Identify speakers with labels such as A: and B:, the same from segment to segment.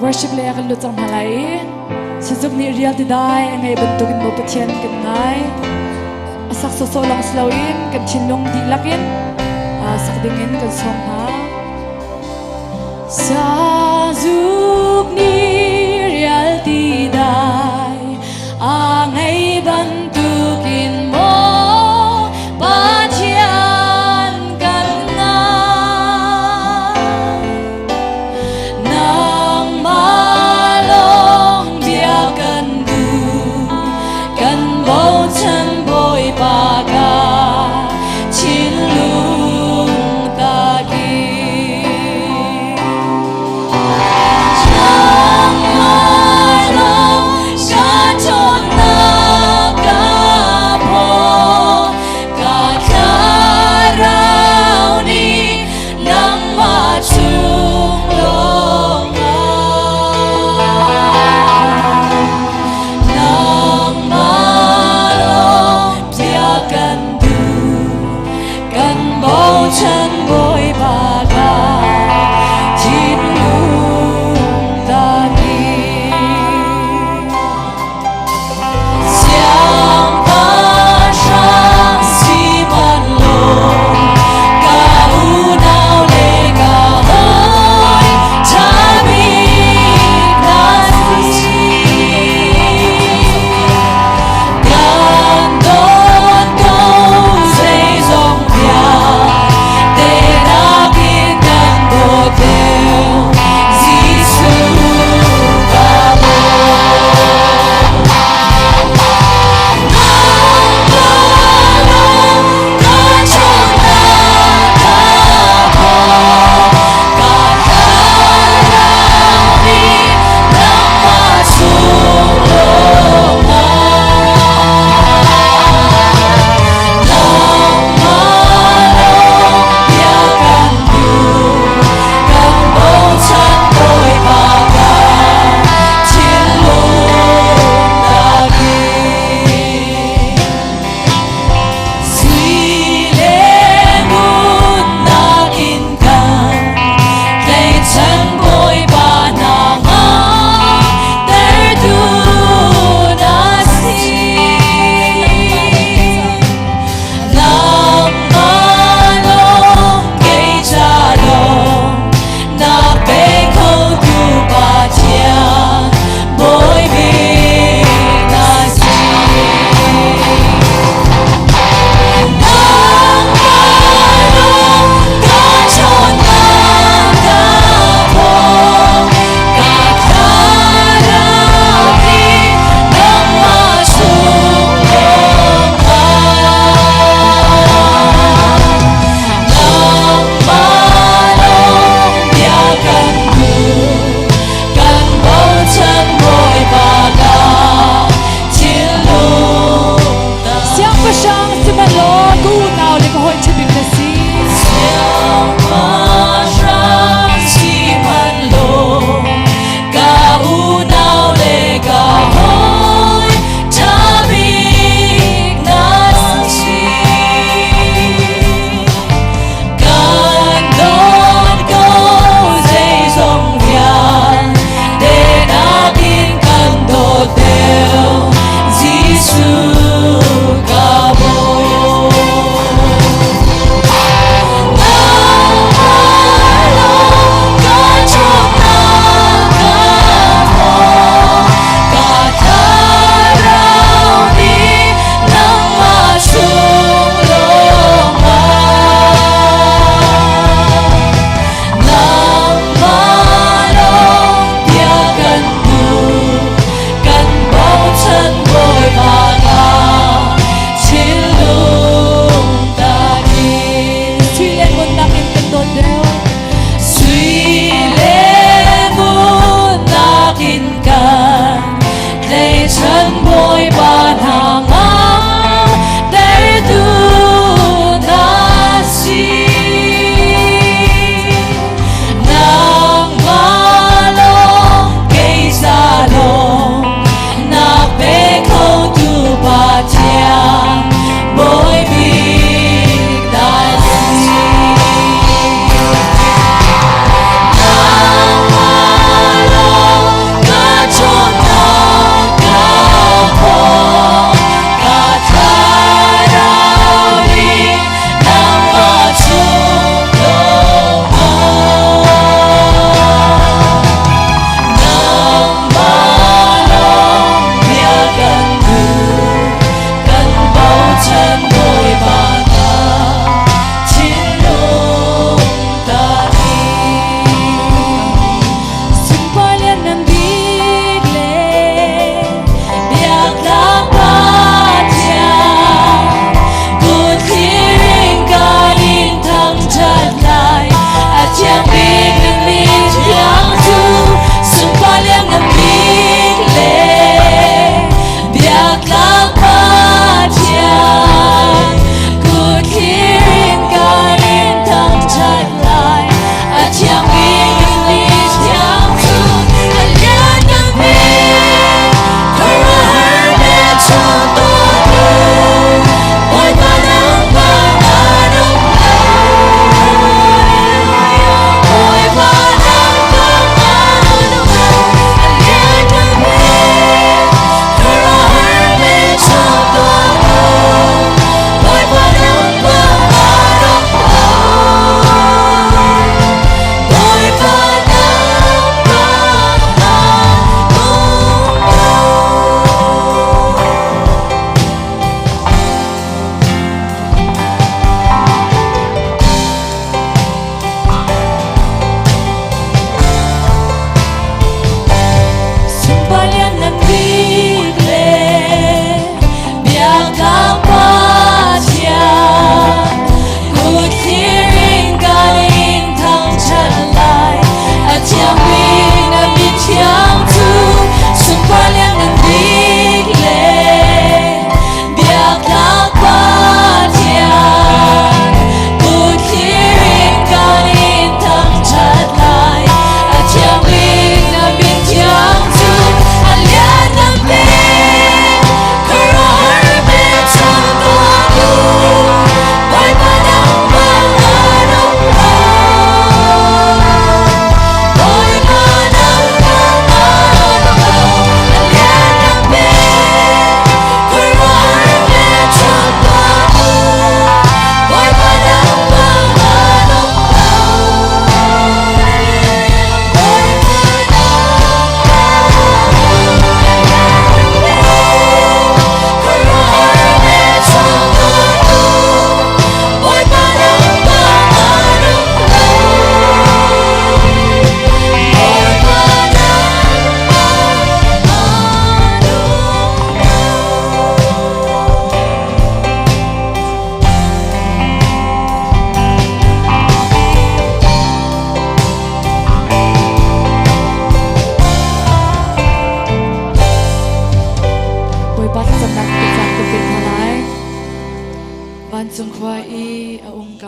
A: Worship le kan lut cang hna lai i Sazuk nih rial ti dai a ngei bantukin maw Pathian kan ngai. A sak sawsawh lawng si loin kan thinlung dihlak in sak dingin kan sawm hna. Sazuk nih rial ti dai a ngei bantukin maw Pathian kan ngai. Nangmah lawng bia kan duh, kan bochan Bawipa ka thinlung takin.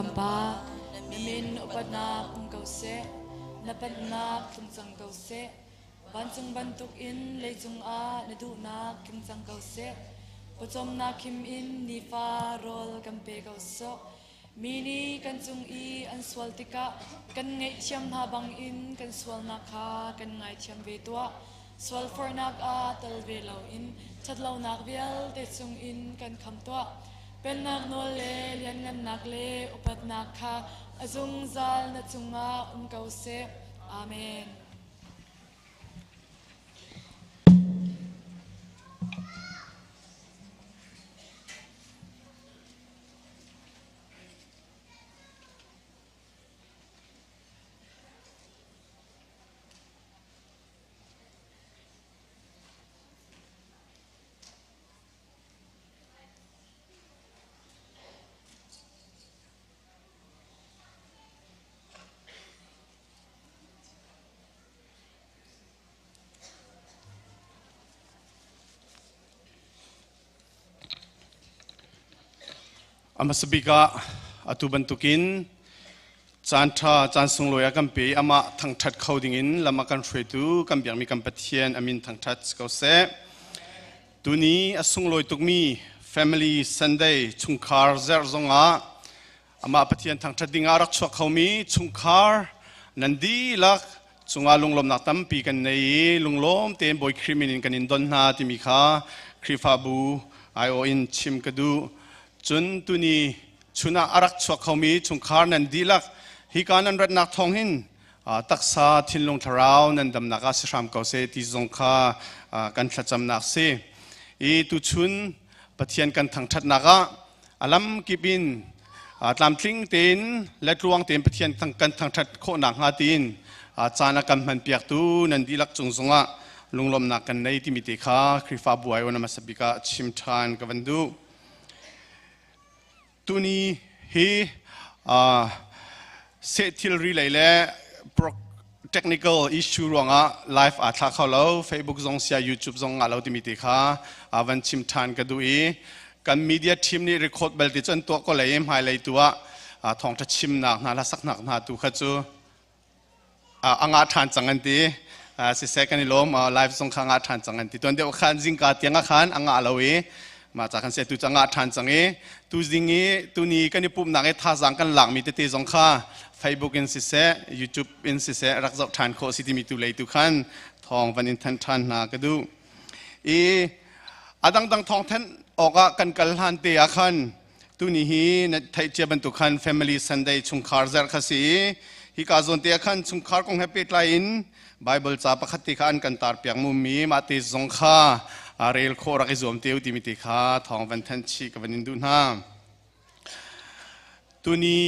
A: Kan Pa, na min upatnak um ko seh, na pennak tlung cang ko seh. Vancung bantukin leicung ah na duhnak tling cang ko seh. Pawcawmnak khim in nifa rawl kan pe ko sawh. Mi nih kan cung i an sual tikah kan ngaihthiam hna bangin kan sualnak kha kan ngaithiam ve tuah. Sualforhnak ah tel ve loin ṭhatlonak vialte chungin kan kham tuah. Pennak nawl le lianngannak le upatnak kha a zungzal na cungah um ko seh. Amen.
B: A hmasa bik ah atu bantukin caan ṭha caan sunglawi a kan pe i amah thangṭhat kho dingin lam a kan hruaitu kan biakmi kan Pathian a min thangṭhat si ko seh. Tuni a sunglawi tukmi Family Sunday chungkhar zerh zongah amah Pathian thangṭhat dingah a rak chuak khomi chungkhar nan dihlak cungah lunglawmnak tampi kan nei i lunglawm tein Bawi Khrih min in kan in don hna timi kha Khrihfabu aiawh in chim ka duh. Cun tuni chun ah a rak chuak khomi chungkhar nan dihlak hika nan ratnak thawng hin taksa thinlung thlarau nan damnak ah si hram ko seh ti zong kha kan thlacamnak si. I tuchun Pathian kan thangṭhatnak ah a lamkip in tlamtling tein le tluang tein Pathian kan thangṭhat khawh nakhnga tiin caan a kan hmanpiaktu nan dihlak cung zongah lunglawmhnak kan nei timi te kha Khrihfabu ai on a hmasa bik ah chim ṭhan ka van duh. Tuni hi seh thilri lei le technical issue ruangah live aa thla kho lo. Facebook zong sia YouTube zong ngah lo timi te kha van chim ṭhan ka duh i kan media team nih record belte cu an tuah ko lei i hmailei tu ah thawngṭha chimnak hna hlasaknak hna tu kha cu a ngah ṭhan cang an ti. Siseh, kan i lawm. Live zong kha ngah ṭhan cang an ti. Tuan deuh khan zingka tiang ah khan a ngah lo i mah ca khan se tu cu a ngah ṭhan cang i tu zing i tuni kan i pumhnak i thazaang kan lakmi tete zong kha Facebook in siseh, YouTube in siseh rak zoh ṭhan khawh si timi tu lei tu khan thawng van in thanh ṭhan hna ka duh. I a dangdang thawng thanh awkah kan kal hlan te ah khan tuni hi na theih cia bantuk khan Family Sunday chungkhar zarh kha si i hika zawn te ah khan chungkhar kong he pehtlai in Bible ca pakhat te kha an kan tar piak mu mi mah te zong kha rel khawh rak i zuam te u timi te kha thawng van thanh chih ka van in duh hna. Tuni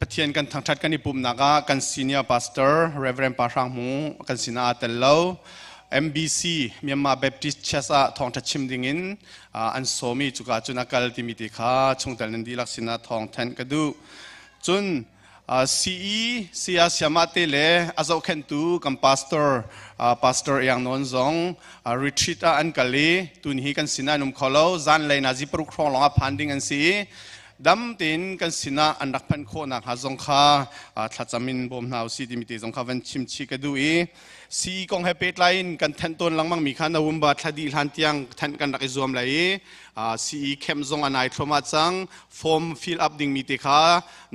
B: Pathian kan thangṭhat kan i pumhnak ah kan senior pastor Reverend Pa Hrang Hmung kan sinah aa tel lo. MBC Myanmar Baptist Church ah thawngṭha chim dingin an sawm i cuka cun a kal timi ti kha chungtel nan dihlak sinah thawng thanh ka duh. Cun CE saya sayamah te le a zohkhenhtu kan pastor Pastor Iang Nawn zong retreat ah an kal i tun hi kan sinah an um kho lo. Zanlei nazi paruk hrawng lawng ah phan ding an si i dam tein kan sinah an rak phanh khawh nakhnga zong kha thlacam in bawm hna usih timi te zong kha van chim chih ka duh i sii kong he pehtlai in kan thanh tawn lengmang mi kha November thla dih hlan tiang thanh kan rak i zuam lai i sii camp zong an ai thluahmah cang. Form fill up ding mi te kha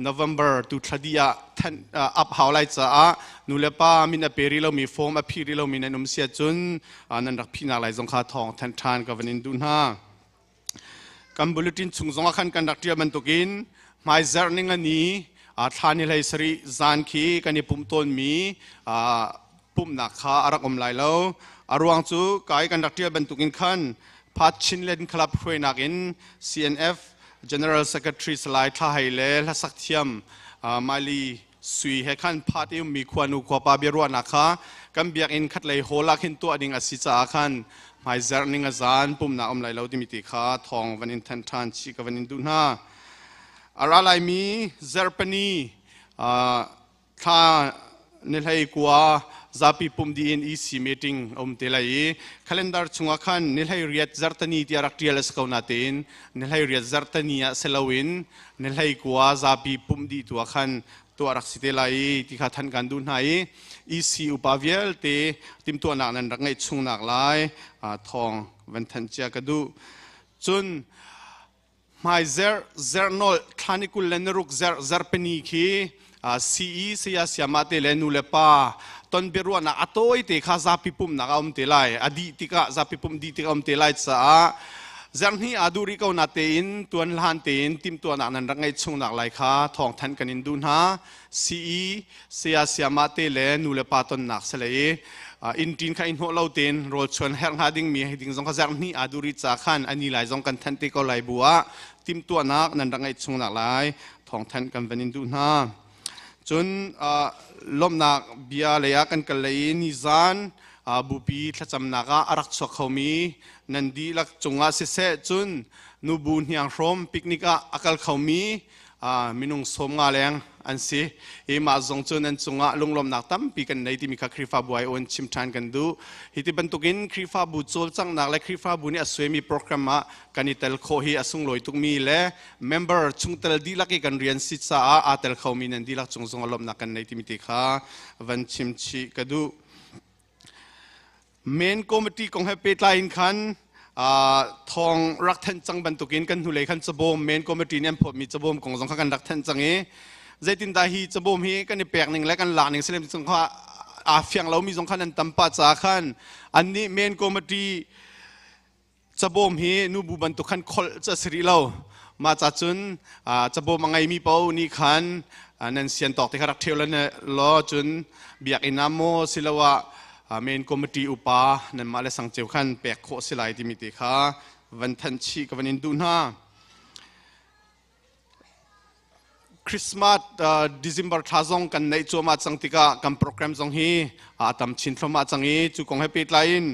B: November tu thla dih ah thanh up hau lai caah nu le pa min a pe rih lomi, form a phih rih lomi nan um sia cun nan rak phihnak lai zong kha thawng thanh ṭhan ka van in duh hna. Kan bulletin chung zong ah khan kan rak ṭial bantukin hmaizarh ning a ni thla ni hlei sarih zan khi kan i pumh tawnmi pumhnak kha a rak um lai lo. A ruang cu kai kan rak ṭial bantukin khan Phat Chinland Club hruainak in CNF General Secretary Salai Thla Hei le hlasak thiam Mali Sui he khan phat i ummi khuanu khuapa biaruahnak kha kan biakinn khatlei hall ah khin tuah ding a si caah khan hmaizarh ning a zan pumnak um lai lo timi ti kha thawng van in thanh ṭhan chih ka van in duh hna. A ra laimi zarhpini thla ni hlei kua Zapi pumh dih in EC meeting a um te lai i calendar chungah khan ni 18 zarhteni tiah rak ṭial a si ko natein ni 18 zarhteni ah si loin ni 19 zapi pumh dih tu ah khan tuah rak si te lai i ti kha than kan duh hna i EC upa vialte timhtuahnak nan rak ngeih chungnak lai thawng van thanh cia ka duh. Cun hmaizerh zerhnolh thla ni 26 zerh zarhpini khi CE saya sayama te le nu le pa ton biaruahnak a tawi te kha zapi pumhnak a um te lai. A dih tikah, zapi pumh dih tikah um te lai caah zerhni aa duh rih ko na tein tuan hlan tein timhtuahnak nan rak ngeih chungnak lai kha thawngthanh kan in duh hna. CE saya sayama te le nu le pa tonnak sale i inn ṭin kha i hnawh lo tein rawl chuan herh hnga dingmi hei ding zong kha zarhhnih aa duh rih ca khan a ni lai zong kan thanh te ko lai bu ah timhtuahnak nan rak ngeih chungnak lai thawngthanh kan van in duh hna. Cun lawmhnak bia lei ah kan kal lei i nizan bupi thlacamnak ah a rak chuak khomi nan dihlak cungah siseh, cun nubu hnianghrawm picnic ah a kal khomi minung 50 leng an si i mah zong cu nan cungah lunglawmhnak tampi kan nei timi kha Khrihfabu ai on chim ṭhan kan duh. Hi ti bantukin Khrihfabu cawlcanghnak le Khrihfabu nih a suaimi program ah kan i tel khawh hi a sunglawi tukmi le member chungtel dihlak i kan rian si caah aa tel khomi nan dihlak cung zong a lawmhnak kan nei timi te kha van chim chih ka duh. Main committee kong he pehtlai in khan thawng rak thanh cang bantukin kan hnulei khan cabawm, main committee nih an phawtmi cabawm kong zong kha kan rak thanh cang i zeitindah hi cabawm hi kan i pek ning le kan lak ning silem zong kha aa fiang lomi zong khan an tam pah caah khan annih main committee cabawm hi nubu bantuk khan kholh cu a si rih lo. Mah ca cun cabawm a ngeimi paoh nih khan nan sian tawk te kha rak ṭheo law, cun biakinn ah maw siloah main committee upa nanmah le sangceu khan pek khawh si lai timi te kha van thanh chih ka van in duh hna. Christmas December thla zong kan neih cuahmah cang tikah kan program zong hi a tam chin thluahmah cang i cu kong he pehtlai in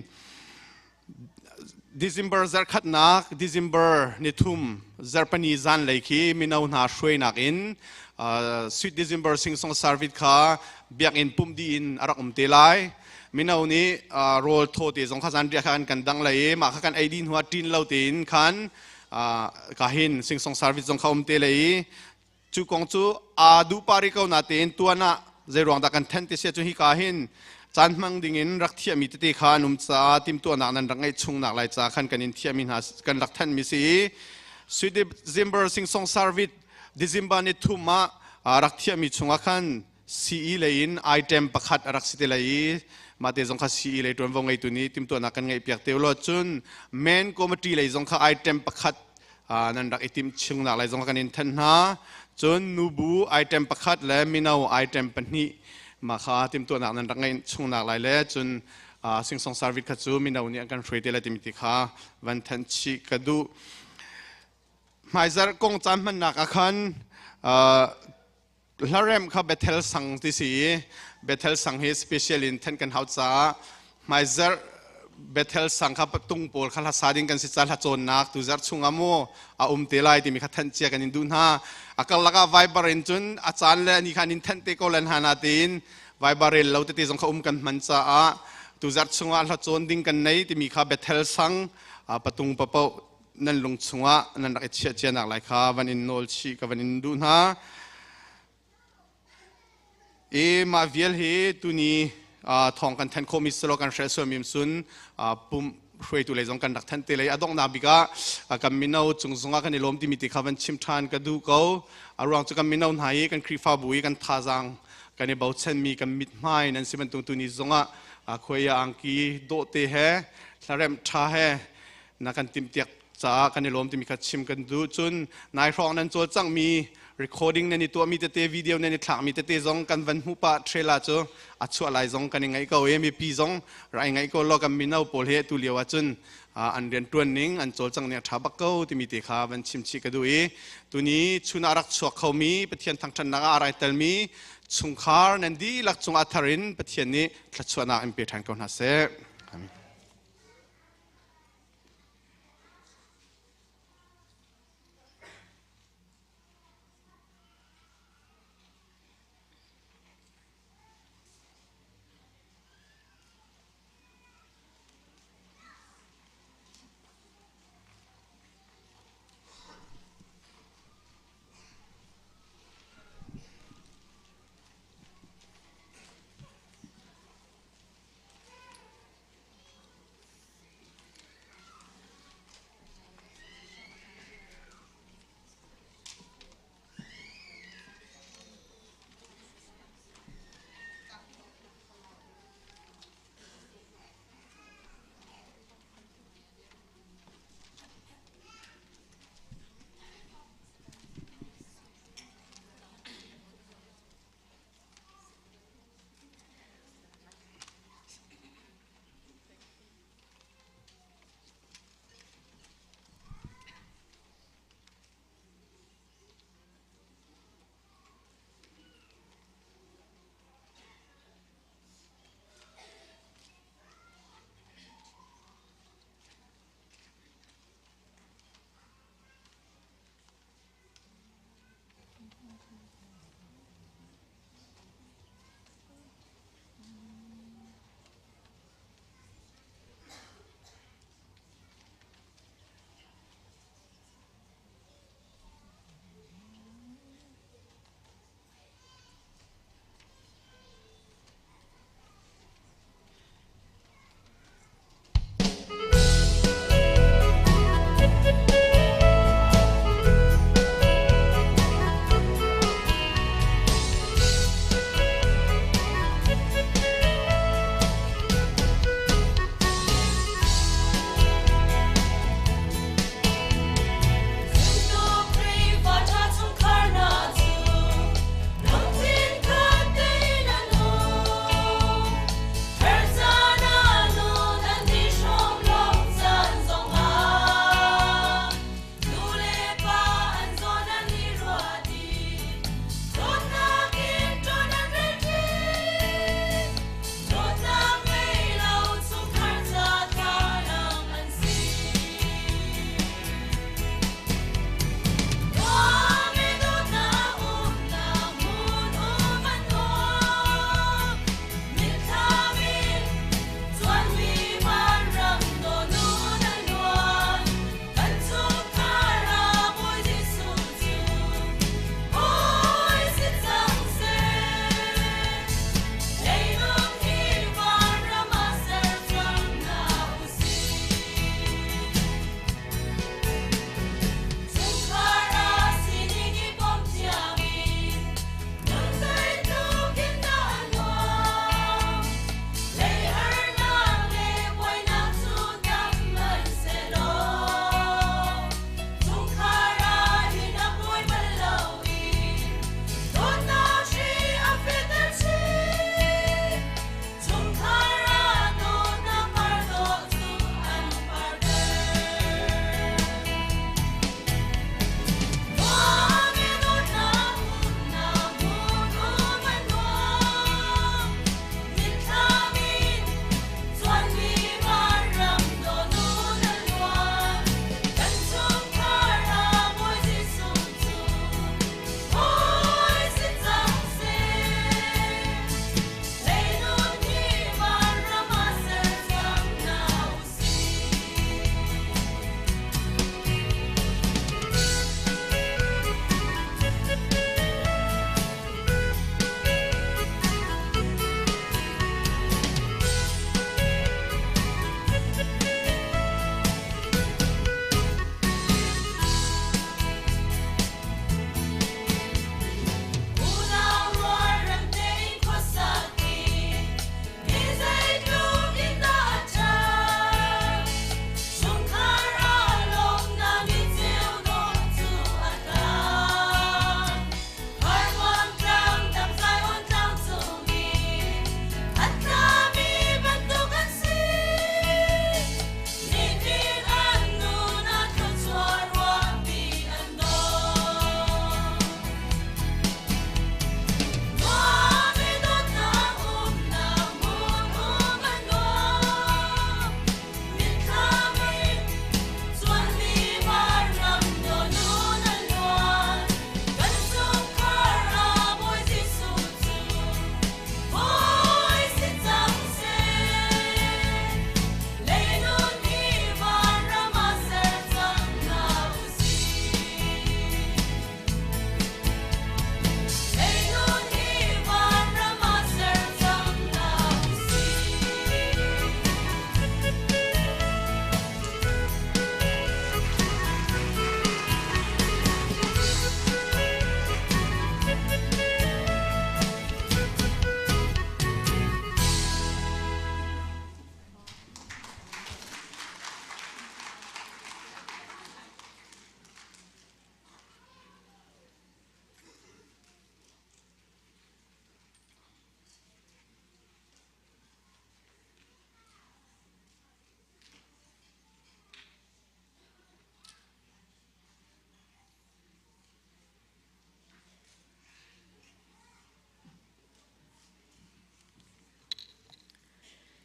B: December zarkhatnak, December nithum zarhpani zanlei khi mino hna hruainak in Sweet December Sing-Song Service kha biakinn pumh dih in a rak um te lai. Mino nih rawl thaw te zong kha zanriah kha kan dang lai i mah kha kan ei dih hnu ah ṭin lo tein khan ka hin Sing-Song Service zong kha um te lai i cu kong cu aa duh pah rih ko natein tuan ah zeiruang dah kan then ti si ahcun hika hin caan hmang dingin rak thiahmi tete kha an um caah timhtuahnak nan rak ngeih chungnak lai ca khan kan in thiahmi hna kan rak thanmi si i Sweet December Sing-Song Service December ni thum ah rak thiahmi chungah khan CE lei in item pakhat a rak si te lai i mah te zong kha CE lei ṭuanvo ngeitu nih timhtuahnak kan ngeih piak te ulaw, cun main committee lei zong kha item pakhat nan rak i timh chungnak lai zong kan in thanh hna. Cun nubu item pakhat le mino item pahnih mah kha timhtuahnak nan rak ngeih chungnak lai le cun singsong service kha cu mino nih an kan hruai te lai timi ti kha van thanh chih ka duh. Hmaizarh kong caan hmannak ah khan hlarem kha Bethel sang ti si i Bethel sang hi special in then kan hau caah hmaizarh Bethel sang kha tung pawl kha hlasa ding kan si ca hla cawnnak tu zarh chung ah mu a um te lai timi kha thanh cia kan in duh hna. A karlak ah Viber in cun a caan le ani kha in thanh te ko len hna tein Viber rel lo tete zong kha um kan hman caah tu zarh chung ah hla cawn ding kan nei timi kha Bethel sang patung papo nan lung chungah nan rak i chiah cianak lai kha van in nawl chih ka van in duh hna. I mah vial hi tuni thawng kan thanh khawhmi silo kan hrel sualmi sun pum hruaitu lei zong kan rak thanh te lei. A donghnak bik ah kan mino cung zongah kan i lawm timi ti kha van chim ṭhan ka duh ko. A ruang cu kan mino hna hi kan Khrihfabu i kan thazaang, kan i bochanmi, kan mithmai nan si bantuk tuni zongah khuai angki dawh te he hlaremh ṭha he na kan timhtiak caah kan i lawm timi kha chim kan duh. Cun nai hrawng nan cawlcanghmi recording nan i tuahmi tete, video nan i thlakmi tete zong kan van hmuh pah. Trailer cu a chuah lai zong kan i ngaih ko i mipi zong rai ngaih ko law, kan mino pawl he tu lio ahcun an rian tuan ning, an cawlcangh ning a ṭha bak ko timi te kha van chim chih ka duh i tuni chun ah rak chuak khomi, Pathian thangṭhatnak ah a rai telmi chungkhar nan dihlak cungah thar in Pathian nih thluachuahnak in pe ṭhan ko hna seh. Amen.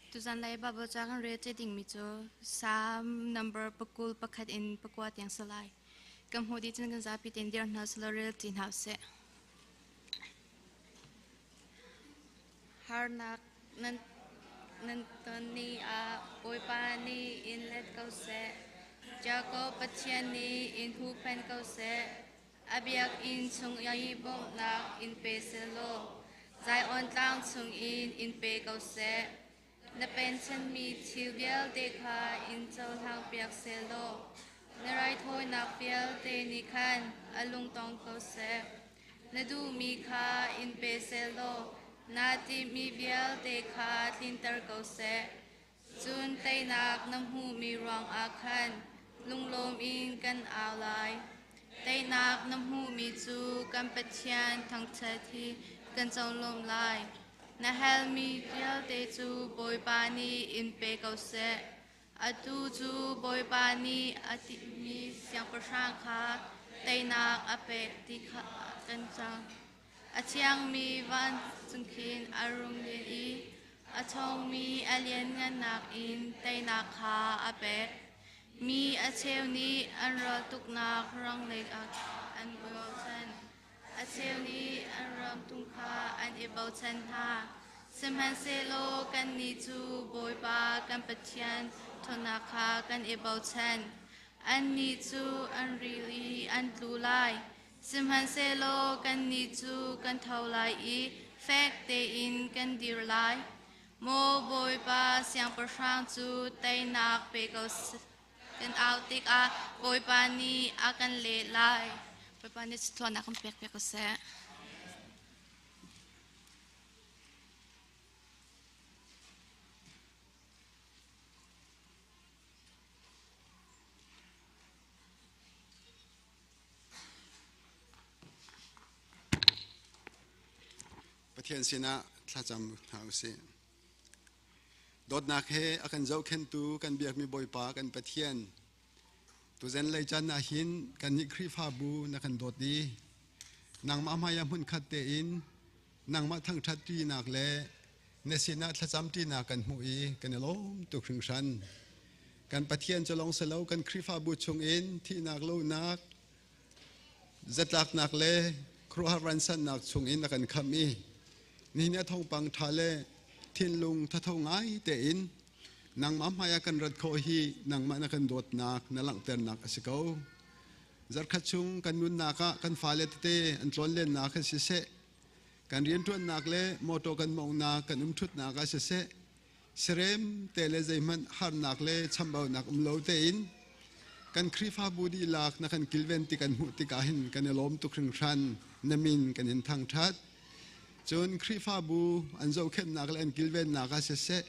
C: Tuzan lei Bible ca kan rel te dingmi cu Psalm number 21 in 9 tiang si lai. Kan hmuh dih cun kan zapi tein dir hna selaw rel ti hna usih. Harnak nan nan ton ni ah Bawipa nih in let ko seh. Jakob Pathian nih in huhphenh ko seh. A biakinn chung i bawmhnak in pe sehlaw Zion tlang chungin in pe ko seh. Na penchanmi thil vialte kha in cohlangpiak sehlaw na raithawinak vialte nih khan a lungtong ko seh. Na duhmi kha in pe sehlaw naa timhmi vialte kha tlinter ko seh. Cun teinak na hmuhmi ruangah khan lunglawm in kan au lai. Teinak na hmuhmi cu kan Pathian thangṭhat hi kan conglawmh lai. Na halmi vialte cu Bawipa nih in pe ko seh. Atu cu Bawipa nih a timhmi siangpahrang kha teinak a pek ti kha kan cang. A thiangmi vancung khin a rung len i a ṭhawngmi a lianngannak in teinak kha a pek. Mi a cheu nih an ral tuknak rangleng ah an bochan. A cheu nih an ramtung kha an i bochan hna. Sihmanhsehlaw kannih cu Bawipa kan Pathian ṭhawnnak kha kan i bochan. Annih cu an ril i an tlu lai. Sihmanhsehlaw kannih cu kan tho lai i fek tein kan dir lai. Maw Bawipa siangpahrang cu teinak pe ko kan au tikah Bawipa nih a kan leh lai. Bawipa nih thluanak kan pek piak ko seh.
D: Pathian sinah thlacam hna usih. Dawtnak he a kan zohkhenhtu kan biakmi Bawipa kan Pathian, tuzen lei caan ah hin kannih Khrihfabu na kan dawt i nangmah hmai ah hmunkhat tein nangmah thangṭhat ṭinak le na sinah thlacam ṭinak kan hmuh i kan i lawm tuk hringhran. Kan Pathian cu lawng si lo kan Khrihfabu chungin thihnak lonak zatlaknak le khuaruahhar ransannak chungin a kan khamh i nihin a thawngpang ṭha le thinlung thatho ngai tein nangmah hmaiah kan rat khawh hi nangmah na kan dawtnak na langhternak a si ko. Zarkhat chung kan nunnak ah kan fale tete an tlawnlennak ah siseh, kan rianṭuannak le mawṭaw kan mawnghnak kan umṭhutnak ah siseh, serem te le zeihmanh harnak le chambaunak um lo tein kan Khrihfabu dihlak na kan kilven ti kan hmuh tikah hin kan i lawm tuk hringhran na min kan in thangṭhat. Cun Khrihfabu an zohkhenhnak le an kilvennak ah siseh,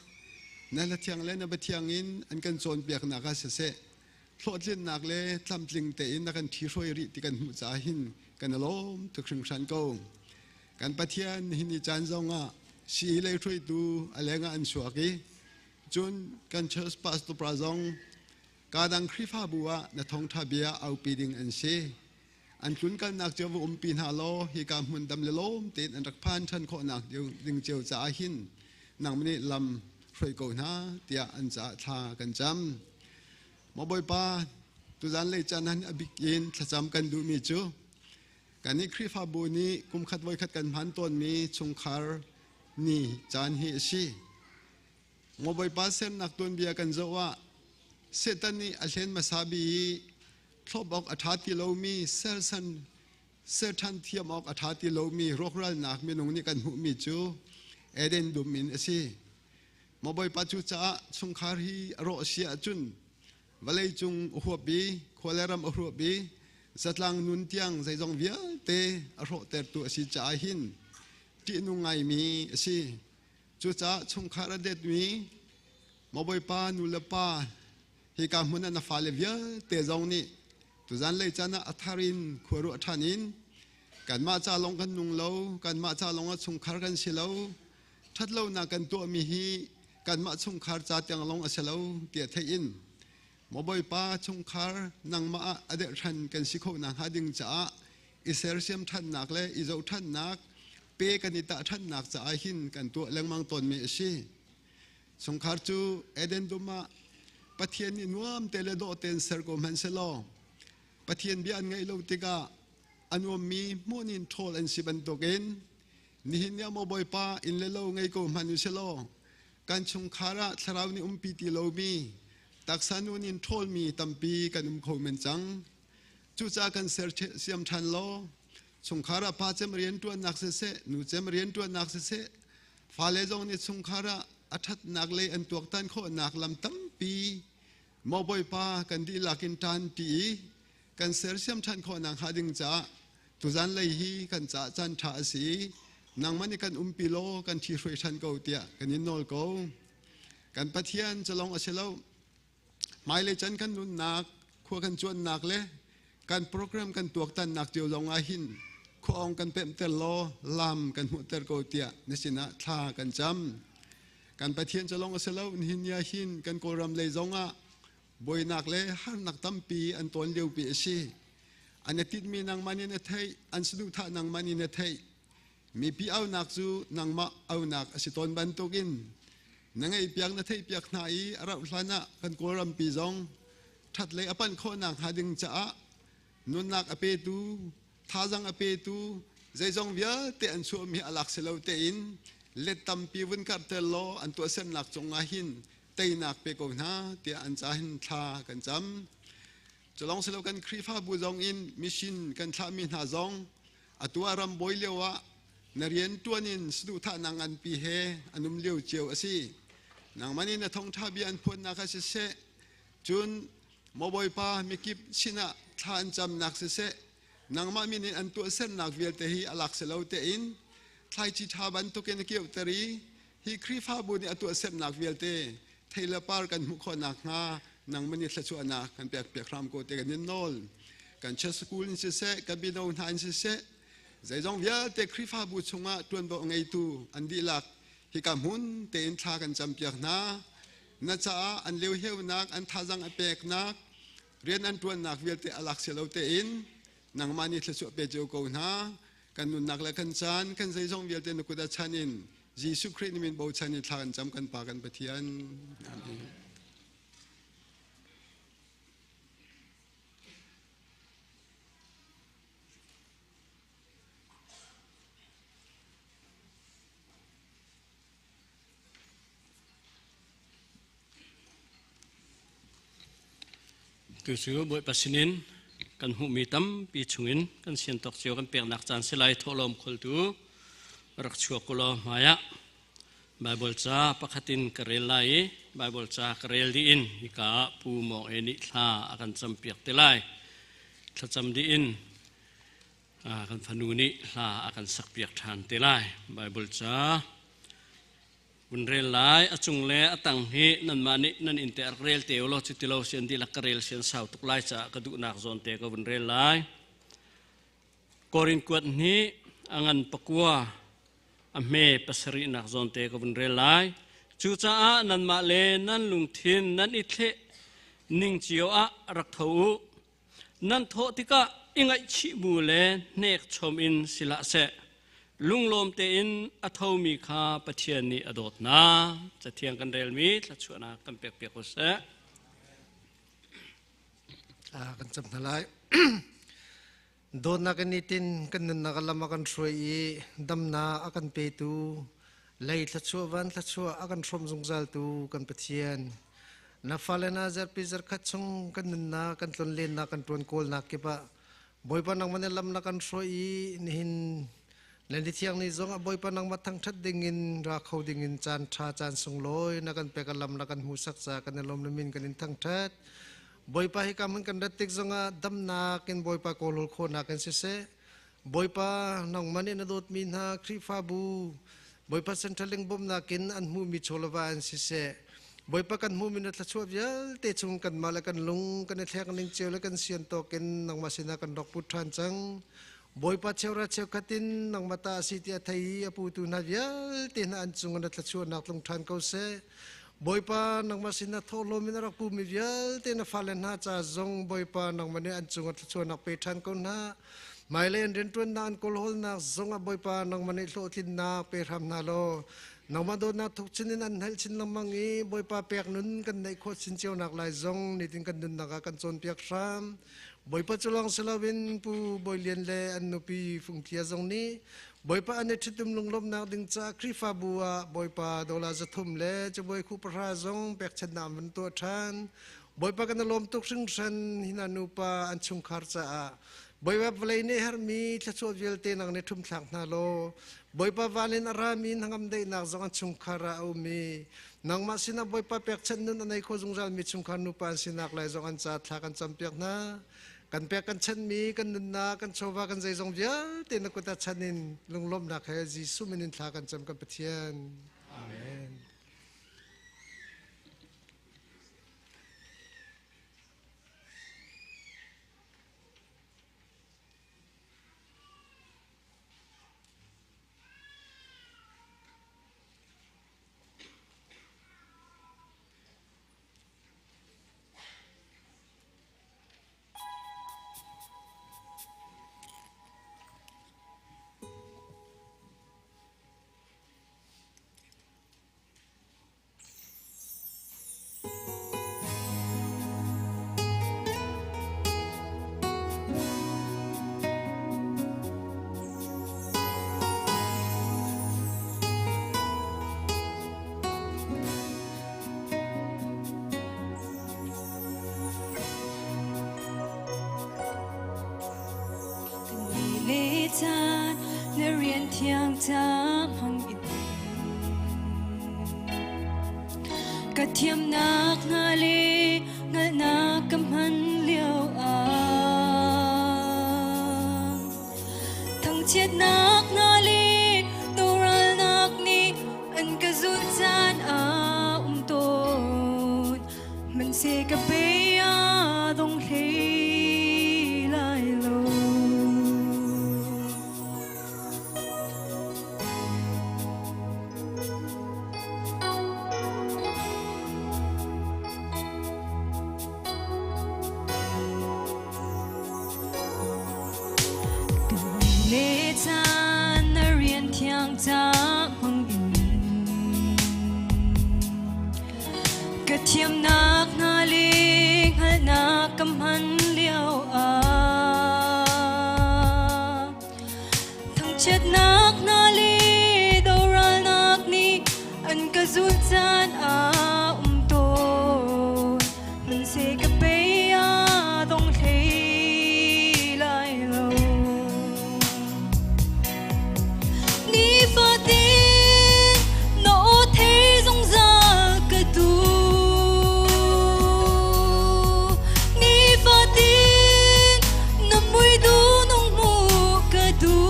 D: na hlathiang le na biathiang in an kan cawnpiaknak ah siseh, hlawhtlinnak le tlamtling tein na kan ṭhihruai rih ti kan hmuh caah hin kan i lawm tuk hringhran ko. Kan Pathian nihin ni caan zongah sii lei hruaitu a lengah an chuak i cun kan church pastor pa zong kadang Khrihfabu ah na thawngṭha bia aupi ding an si. An tlunkalnak cio va umpi hna law hika hmun dam le lawm tein an rak phan ṭhan khawhnak ding cio caah hin nangmah nih lam hruai ko hna tiah an caah thla kan cam. Maw Bawipa, tuzan lei caan han a bik in thlacam kan duhmi cu kannih Khrihfabu nih kumkhat voikhat kan hman tawnmi chungkhar ni caan hi a si. Maw Bawipa sernak tuanbia kan zoh ah Satan nih a hlen hmasa bi i thlop awk a ṭha ti lomi sersan serṭhan thiam awk a ṭha ti lomi rawkralnak minung nih kan hmuhmi cu Eden dum in a si. Maw Bawipa cu caah chungkhar hi a rawh si ahcun vawlei cung a huap i khua le ram a huap i zatlang nun tiang zeizong vialte a hrawhtertu a si caah hin ṭihnung ngaimi a si. Cucaah chungkhar a detmi Maw Bawipa nu le pa hika hmun ah na fale vialte zong nih tuzan lei caan ah a thar in khua ruah ṭhan in kanmah ca lawng kan nung lo, kanmah ca lawng ah chungkhar kan si lo, ṭhatlonak kan tuahmi hi kanmah chungkhar ca tiang lawng a si lo tiah theih in Maw Bawipa chungkhar nangmah ah a derhran kan si kho nakhnga ding caah i sersiam ṭhannak le i zohṭhannak pe kan i tah ṭhannak caah hin kan tuah lengmang tawnmi a si. Chungkhar cu Eden dum ah Pathian nih nuam te le dawh tein ser ko hmanh selaw Pathian bia an ngaih lo tikah a nuammi hmun in ṭhawl an si bantukin nihin ni ah maw Bawipa inn le lo ngei ko hmanh u silaw kan chungkhar ah thlarau nih umpi ti lomi taksa nun in ṭhawlmi tampi kan um kho men cang. Cucaah kan ser siam ṭhan law chungkhar ah pa cem rianṭuannak siseh nu cem rianṭuannak siseh fale zong nih chungkhar ah a ṭhatnak lei an tuaktan khawhnak lam tampi maw Bawipa kan dihlak in ṭan ṭi i kan sersiam ṭhan khawhnak hnga ding caah tuzan lei hi kan caah caan ṭha a si i nangmah nih kan umpi law kan ṭhihruai ṭhan ko tiah kan in nawl ko. Kan Pathian cu lawng a si lo. Hmailei chan kan nunnak, khua kan cuannak le kan program kan tuaktannak cio zong ah hin khua-ong kan pemhter law lam kan hmuhter ko tiah na sinah thla kan cam. Kan Pathian cu lawng a si lo, nihin ni ah hin kan Kawlram lei zong ah buainak le harnak tampi an tawn liopi a si. An i tinhmi nangmah nih na theih, an saduhthah nangmah nih na theih. Mipi aunak cu nangmah aunak a si tawn bantukin na ngaihpiak na theihpiak hna i a rauh hlan ah kan Kawlrampi zong ṭhatlei a panh khawhnak hnga ding caah nunnak a petu, thazang a petu, zeizong vialte an chuahmi a lak si lo tein let tampi vun karhter law an tuahsernak cungah hin teinak pe ko hna tiah an ca hin thla kan cam. Culong silo kan Khrihfabu zong in mission kan thlahmi hna zong atu ah ram bawi lio ah na rian ṭuan in saduhthahnak nganpi he an um lio cio a si. Nangmah nih na thawngṭha bia an phuannak ah siseh, cun maw Bawipa mikip sinah thla an camnak siseh, nangmah min in an tuahsernak vialte hi a lak si lo tein thlaici ṭha bantukin a keuhter i hi Khrihfabu nih a tuahsernak vialte thei le par kan hmuh khawh nakhnga nangmah nih thluachuahnak kan pek piak hram ko te kan in nawl. Kan church school in siseh, kan mino hna in siseh, zeizong vialte Khrihfabu chungah ṭuanvo a ngeitu an dihlak hika hmun tein thla kan campiak hna. Na caah an leuheunak, an thazang a peknak, rian an ṭuannak vialte a lak si lo tein nangmah nih thluachuah pe cio ko hna. Kan nunnak le kan caan, kan zeizong vialte na kut ah chan in Jesuh Khrih na min bochan in thla kan cam kan Pa kan Pathian. Amen.
E: Tu cu Bawipa sinin kan hmuhmi tampi chungin kan sian tawk cio kan peknak caan si lai thawhlawm kholtu rak chuak u law hmaiah Baibal ca pakhat in ka rel lai i Baibal ca ka rel dih in hika ah Pu Mawng E nih thla a kan campiak te lai. Thlacam dih in kan fanu nih hla a kan sakpiak ṭhan te lai. Baibal ca vun rel lai a cung le a tang hi nanmah nih nan inn te rak rel te u law cuti lo sian dihlak ka rel sian sau tuk lai caah ka duhnak zawn te ka vun rel lai. Korin kuat hnih a ngan pakua a hme pasarihnak zawn te ka vun rel lai. Cucaah nanmah le nan lungthin nan i thleh ning cio ah rak tho u. Nan thawh tikah i ngaihchih bu le hnek chom in si hlah seh. Lunglawm tein a thomi kha Pathian nih a dawt hna. Cathiang kan relmi thluachuahnak kan pekpiak u seh.
F: Kan cam hna lai. Dawtnak in nitin kan nunnak a lam a kan hruai i damnak a kan petu, lei thluachuah van thluachuah a kan hrawmh zungzaltu kan Pathian. Na fale na zarhpi zarkhat chung kan nunnak kan tlonlennak kan ṭuan kawlnak kip ah Bawipa nangmah nih lam na kan hruai i nihin le ni thiang ni zong ah Bawipa nangmah thangṭhat dingin ra kho dingin caan ṭha caan sunglawi na kan pek a lam na kan hmuhsak ca kan i lawm na min kan in thangṭhat. Bawipa hika hmun kan rat tik zongah damnak in Bawipa kawlhawl khawhnak in siseh Bawipa nangmah nih na dawtmi hna Khrihfabu Bawipa Central bawmhnak in an hmuhmi chawleva in siseh Bawipa kan hmuhmi na thluachuah vialte chung kanmah le kan lung kan i thlek ning cio le kan sian tawk in nangmah sinah kan rak put ṭhan cang. Bawipa cheura cheukhat in nangmah ta a si ti a thei i a putu hna vialte hna an cung na thluachuahnak tlung ṭhan ko seh. Bawipa nangmah sinah thawhlawm in a rak pumi vialte na fale hna ca zong Bawipa nangmah nih an cung ah thluachuahnak pe ṭhan ko hna. Hmailei an rianṭuannak an kawlhawlnak zong ah Bawipa nangmah nih hlawhtlinnak pe hram hna law. Nangmah dawtnak thuk chin in an hngalh chin lengmang i Bawipa pek nun kan neih khawh chin cio nak lai zong nitin kan nunnak ah kan cawnpiak hram. Bawipa cu lawng si loin Pu Bawi Lian le an nupi Fung Tlia zong nih Bawipa an i ṭhitum lunglawmhnak ding caah Khrihfabu ah Bawipa dollar 300 le cabuai khuh 10 zong pekchanhnak an vun tuah ṭhan. Bawipa kan i lawm tuk hringhran hi hna nupa an chungkhar caah. Bawipa vawlei nih herhmi thluachuah vialte nang nih ṭhumthlak hna law Bawipa van in a rami hnangam daihnak zong an chungkhar ah a um i nangmah sinah Bawipa pekchanh nun a nei kho zungzalmi chungkhar nupa an sinak lai zong an ca thla kan campiak hna. Kan pek kan chanhmi kan nunnak kan chawva kan zeizong vialte na kut ah chan in lunglawmhnak he Jesuh min in thla kan cam kan Pathian. Amen.
A: Le caan na rian thiang ca hmang in Ka thiamnak hna le hngalhnak ka hman lio ah thangchiatnak hna le doralnak nih an ka zulh caan a um tawn. Hmanhseh ka bei a dong hlei lai lo. Le caan na rian thiang ca hmang in ka thiamnak hna le hngalhnak ka hman lio ah Thangchiatnak hna le doralnak nih an ka zulh caan a um tawn. Hmanhseh ka bei a dong hlei lai lo. Nifatin na aw thei zungzal ka duh. Nifatin na mui duh nung hmuh ka duh.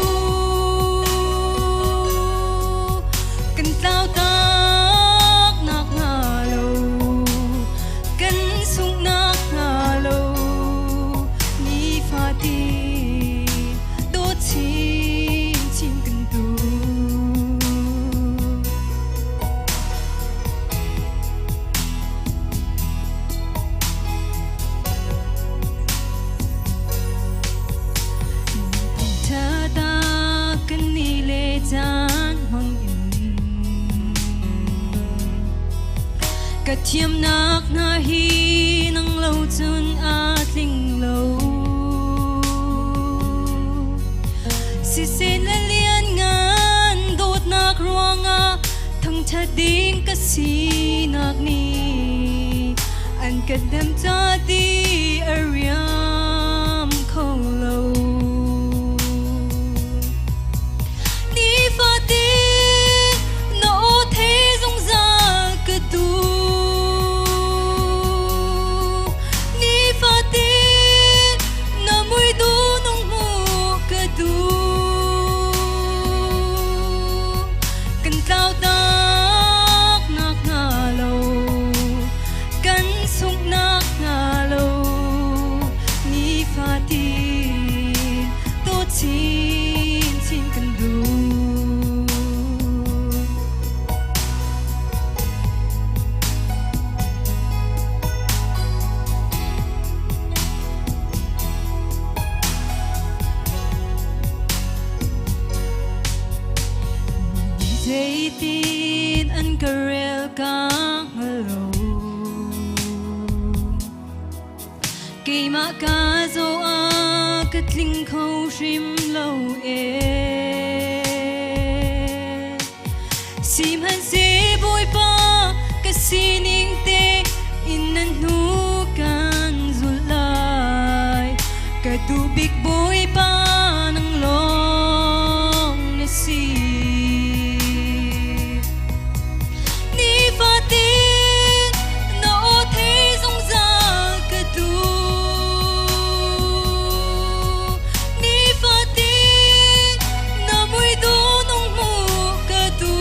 A: Kan tlau tak nak hnga lo, kan sungh nak hnga lo. Nifatin dawt chinchin kan duh. Thangṭhat kan ni le caan hmang in ka thiamnak hna hi nang lo cun aa tling lo. Siseh le lianngan dawtnak ruangah thangṭhat ding ka sinak nih an ka hnem ca ti a riam kho lo. Nifatin na aw thei zungzal ka duh. Nifatin na mui duh nung hmuh ka duh. Kan tlau tak nak hnga lo, kan sungh nak hnga lo.
G: hngal lo. Keimah ka zaw ah ka tling kho hrim lo e. Sihmanhseh Bawipa ka sining te in nan hnu kan zulh lai. Ka duh bik Bawipa nang lawng na si. Nifatin na aw thei zungzal ka duh. Nifatin na mui nung hmuh ka duh.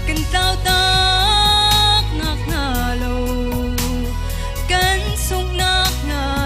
G: Kan tlau tak nak hnga lo, kan sungh nak hnga.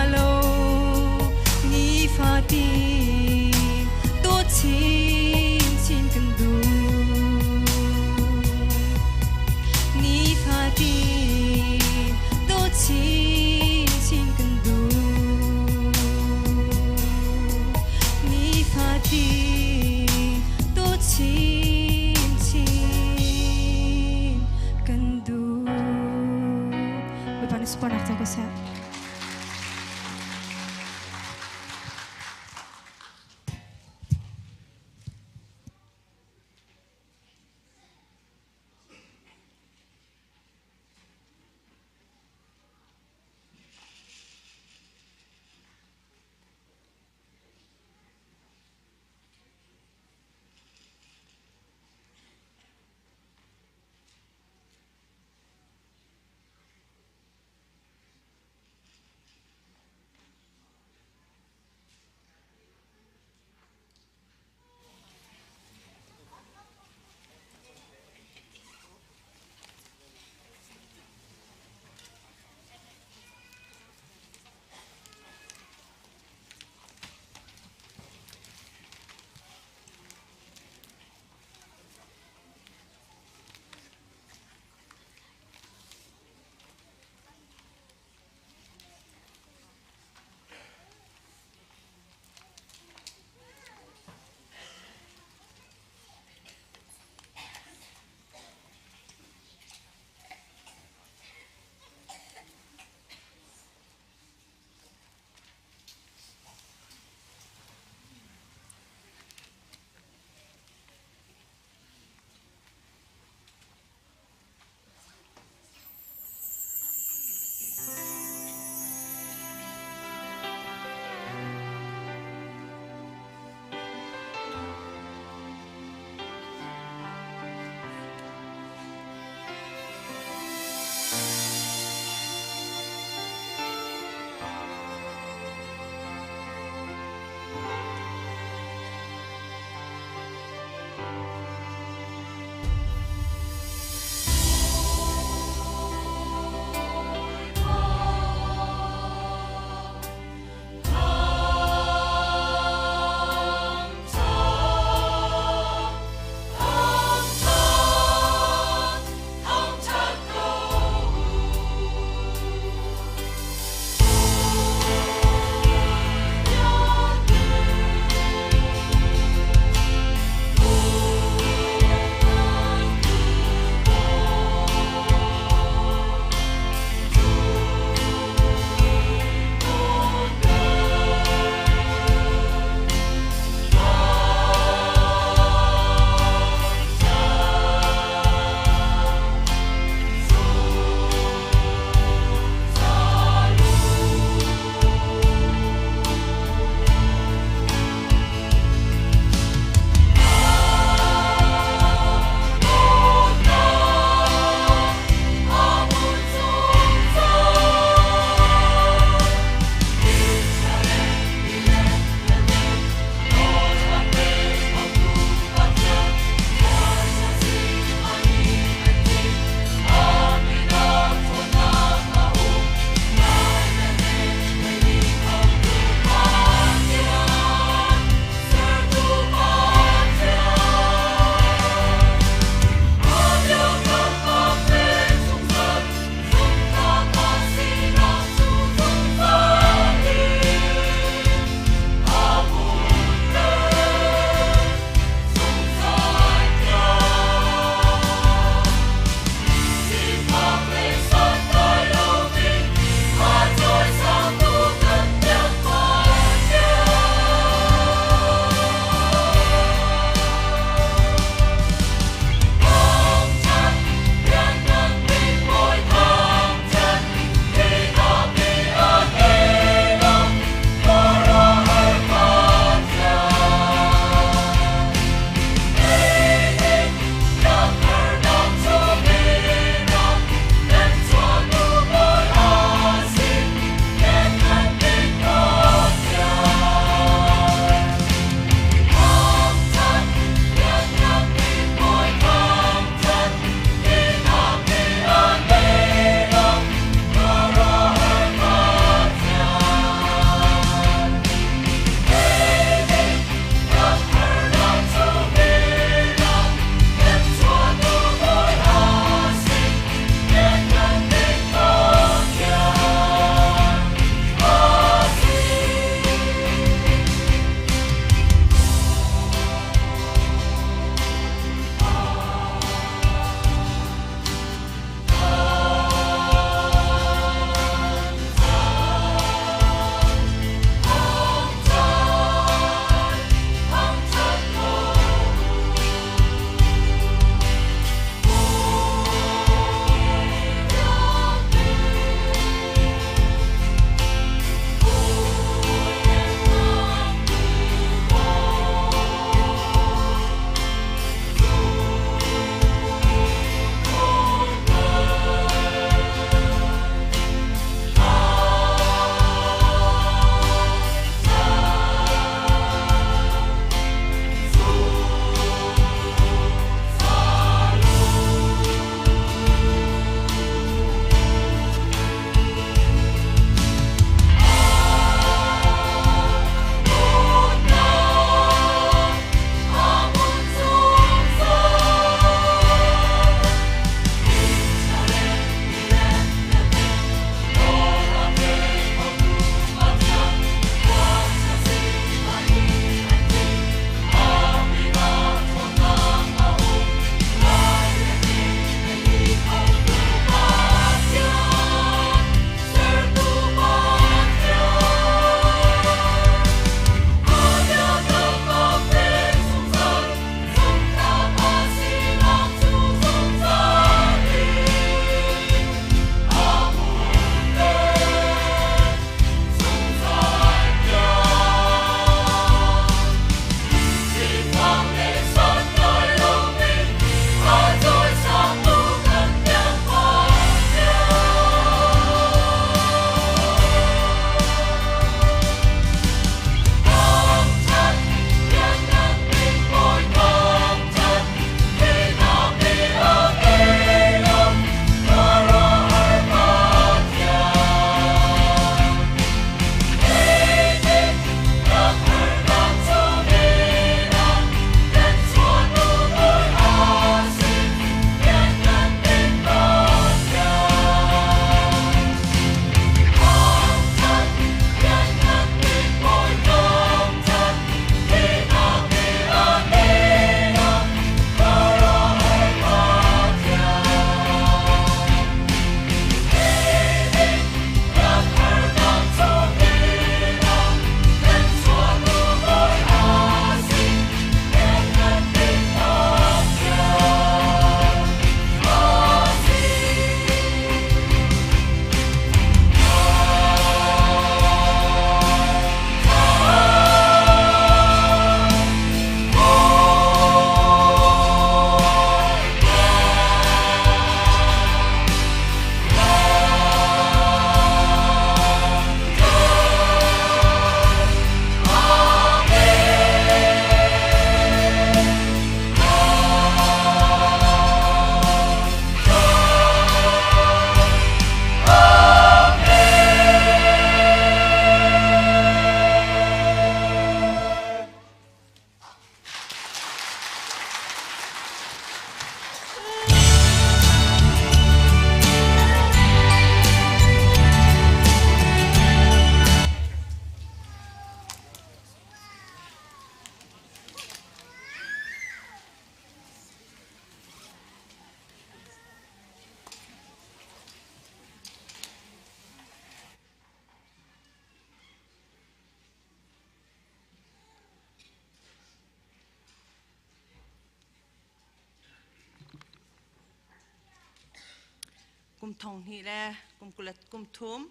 H: Kum thong hnih le kum kulat kum thum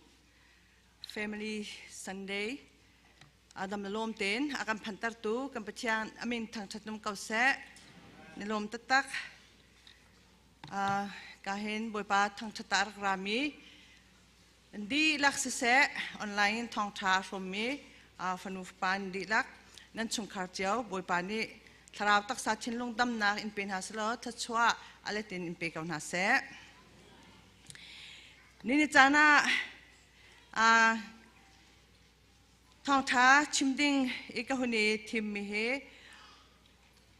H: Family Sunday Adam na lawm tein a kan phantertu kan Pathian amin thangṭhat num ko seh. Na lawm taktak. Ka hin Bawipa thangṭhat ah rak rami dihlak siseh online in thawngṭha a hrawmmi fanu fapa in dihlak nan chungkhar cio Bawipa nih thlarau taksa thinlung damnak in pe hna selaw thluachuah a let in in pe ko hna seh. Nini caan ah thawngṭha chim ding i ka hun i thimmi hi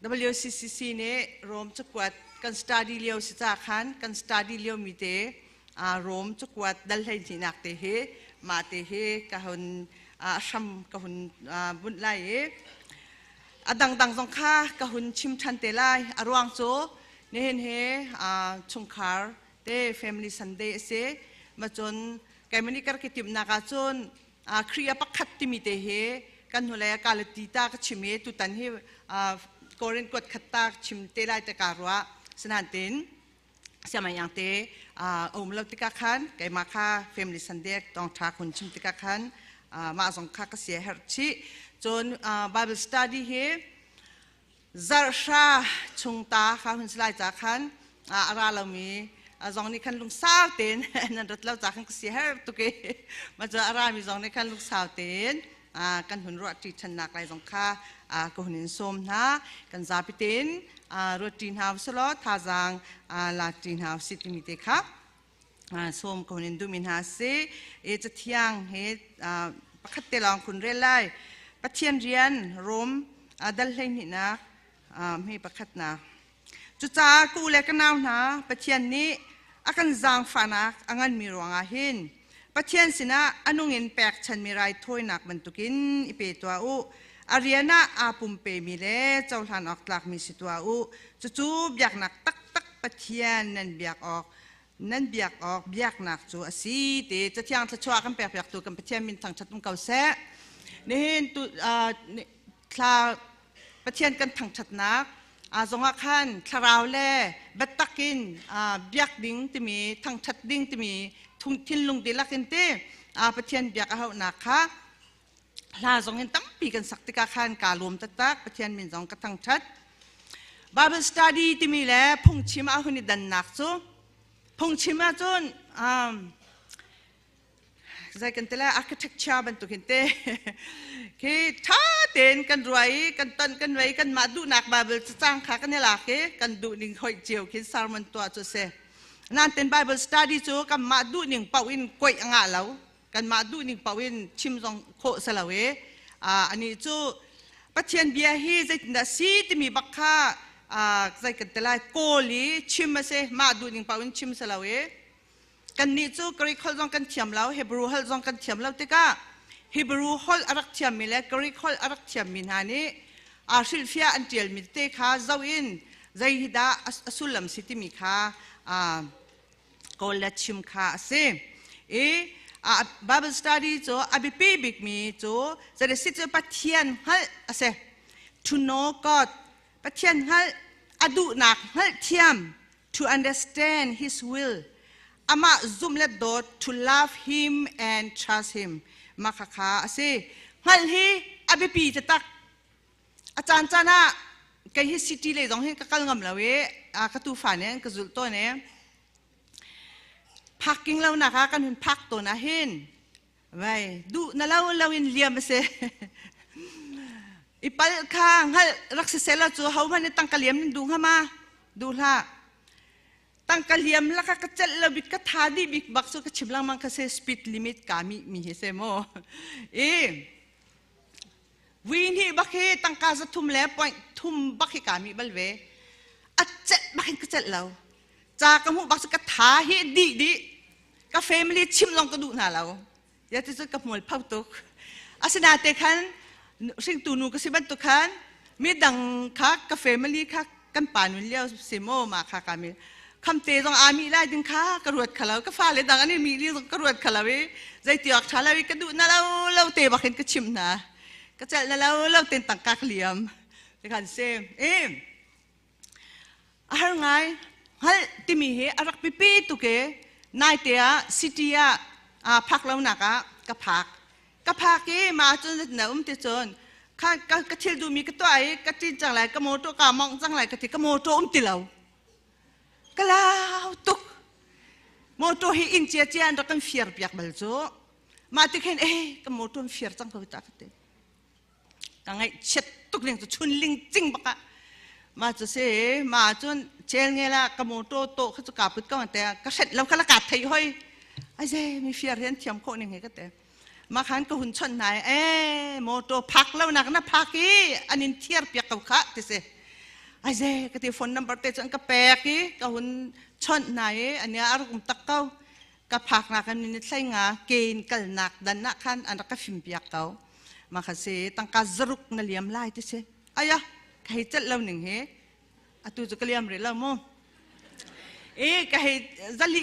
H: WCCC nih Rom cakuat kan study lio si ca khan kan study lio mi te Rom cakuat dal hleihnihnak te hi mah te hi ka hun hram ka hun bunh lai i a dangdang zong kha ka hun chim ṭhan te lai. A ruang cu nihin hi chungkhar te family Sunday a si. Ma cun keimah nih ka rak i timhnak ah cun Khrih pakhat timi te hi kan hnulei ah Galati ta ka chim i tutan hi Korin kuat khat ta chim te lai te ka ruah. Sinain siamayang te a um lo tikah khan keimah kha family Sunday tong tha kun chim tikah khan mah zong kha ka sia herh chih. Cun Bible study hi zarhra chung ta kha hun silai ca khan a ra lomi zong nih khan lungsau tein nan rat lo ca khan ka sia her tuk i ma cu a rami zong nih khan lungsau tein kan hun ruah ṭi ṭhannak lai zong kha ka hun in sawm hna. Kan zapi tein ruat ṭi hna usulaw thazaang la ṭi hna usih timi te kha sawm ka hun in duhmi hna si. E cathiang he pakhat te lawng kun rel lai. Pathian rian Rom dal hleihnihnak hme pakhatnak. Cucaah ka u le ka nau hna, Pathian nih a kan zaangfahnak a nganmi ruangah hin Pathian sinah a nung in pekchanmi raithawinak bantukin i pe tuah u. A rian ah aa pumpemi le cohlan awk tlakmi si tuah u. Cucu biaknak taktak Pathian nan biak awk nan biak awk biaknak cu a si ti Cathiang thluachuah kan pekpiaktu kan Pathian min thangṭhat um ko seh. Nihin tu thla Pathian kan thangṭhatnak zongah khan thlarau le biatak in biak ding timi thangṭhat ding timi thinlung dihlak in ti Pathian biak a hauhnak kha hla zong in tampi kan sak tikah khan kaa lawm taktak. Pathian min zong ka thangṭhat. Bible study timi le phungchim ah hun i dannak cu phungchim ahcun zei kan ti lai, architecture bantukin te khi ṭha tein kan ruai i kan ton kan wei kanmah duhnak Bible cacang kha kan i lak i kan duhning hoih cio khin sermon tuah cu si. Nain Bible study cu kanmah duhning paoh in koih a ngah lo, kanmah duhning paoh in chim zong khawh si lo i anih cu Pathian bia hi zeitindah si timi bak kha zei kan ti lai, kawl i chim a si, mah duhning paoh in chim si lo i kannih cu Greek holh zong kan thiam lo, Hebrew holh zong kan thiam lo tikah Hebrew holh a rak thiammi le Greek holh a rak thiammi hna nih aa hrilhfiah an ṭialmi tete kha zoh in zei hi dah a sullam si timi kha kawl le chim kha a si. I Bible study cu a biapi bikmi cu zei si cu Pathian hngalh a si. To know God, Pathian hngalh, a duhnak hngalhthiam, to understand his will, amah zumh le dawt, to love him and trust him, mah khakha a si. Hngalh hi a biapi taktak. A caan caan ah kei hi city lei zong hin ka kal ngam lo i ka tufa nih an ka zulh tawn i parking lo nak ah kan hun park tawn ah hin vai duh na lo lo in liam a si. I pal kha hngalh rak si seh lo cu ho hmanh nih tangka liam nan duh hnga ma? Duh hlah. Tangka liam laka ka celh lo bik, ka tha dih bik bak cu ka chim lengmang kha se speed limit ka mi mi hi se mu. I vui hnih bak hi tangka za thum le point thum bak hi ka mi bal ve. A celh bak hin ka celh lo. Ca ka hmuh bak cu ka tha hi dih dih. Ka family chim zong ka duh hna lo. Ya ti cu ka hmual pho tuk. Asinain te khan hringtu nu ka si bantuk khan midang kha ka family kha kan pa nun lio si maw ma kha ka mi kham te zong aa mi lai ding kha ka ruat kha lo, ka fale dang an i mi li zong ka ruat kha lo i zei ti awk tha lo i ka duh na lo lo te bak in ka chim hna, ka celh na lo lo ten tangka ka liam te khan si i a har ngai. Hngalh timi hi a rak pipi tuk i Naite ah city ah phak lo nak ah ka phak. Ka phak i ma cun na um ti cun kha ka thil duhmi ka tuah i ka ṭin cang lai, ka motor ka mongh cang lai ka ti, ka motor um ti lo. Ka lau tuk. Motor hi inn cia cia an rak kan fir piak bal cu. Mah ti khin eh ka motor an fir cang ko ta ka ti. Ka ngaihchiat tuk ning cu chun ling cing bak ah. Ma cu si ma cun chel nge la ka motor to kha cu ka put ko te ka hret lo kha la ka thei hoi. Ai ze mi fir hi an thiam khawh ning he ka te. Ma khan ka hun chon nai eh motor phak lo nak na phak i an in thiar piak ko kha ti si. Ai ze ka ti phone number te cun ka pek i ka hun chon nai i ania a rak um tak ko. Ka phak nak an ni thlai nga ke in kalnak dan ah khan an rak ka fim piak ko. Ma kha si tangka zaruk na liam lai ti si. Aya ka hei celh lo ning hi atu cu ka liam rih lo mu. E ka hei zali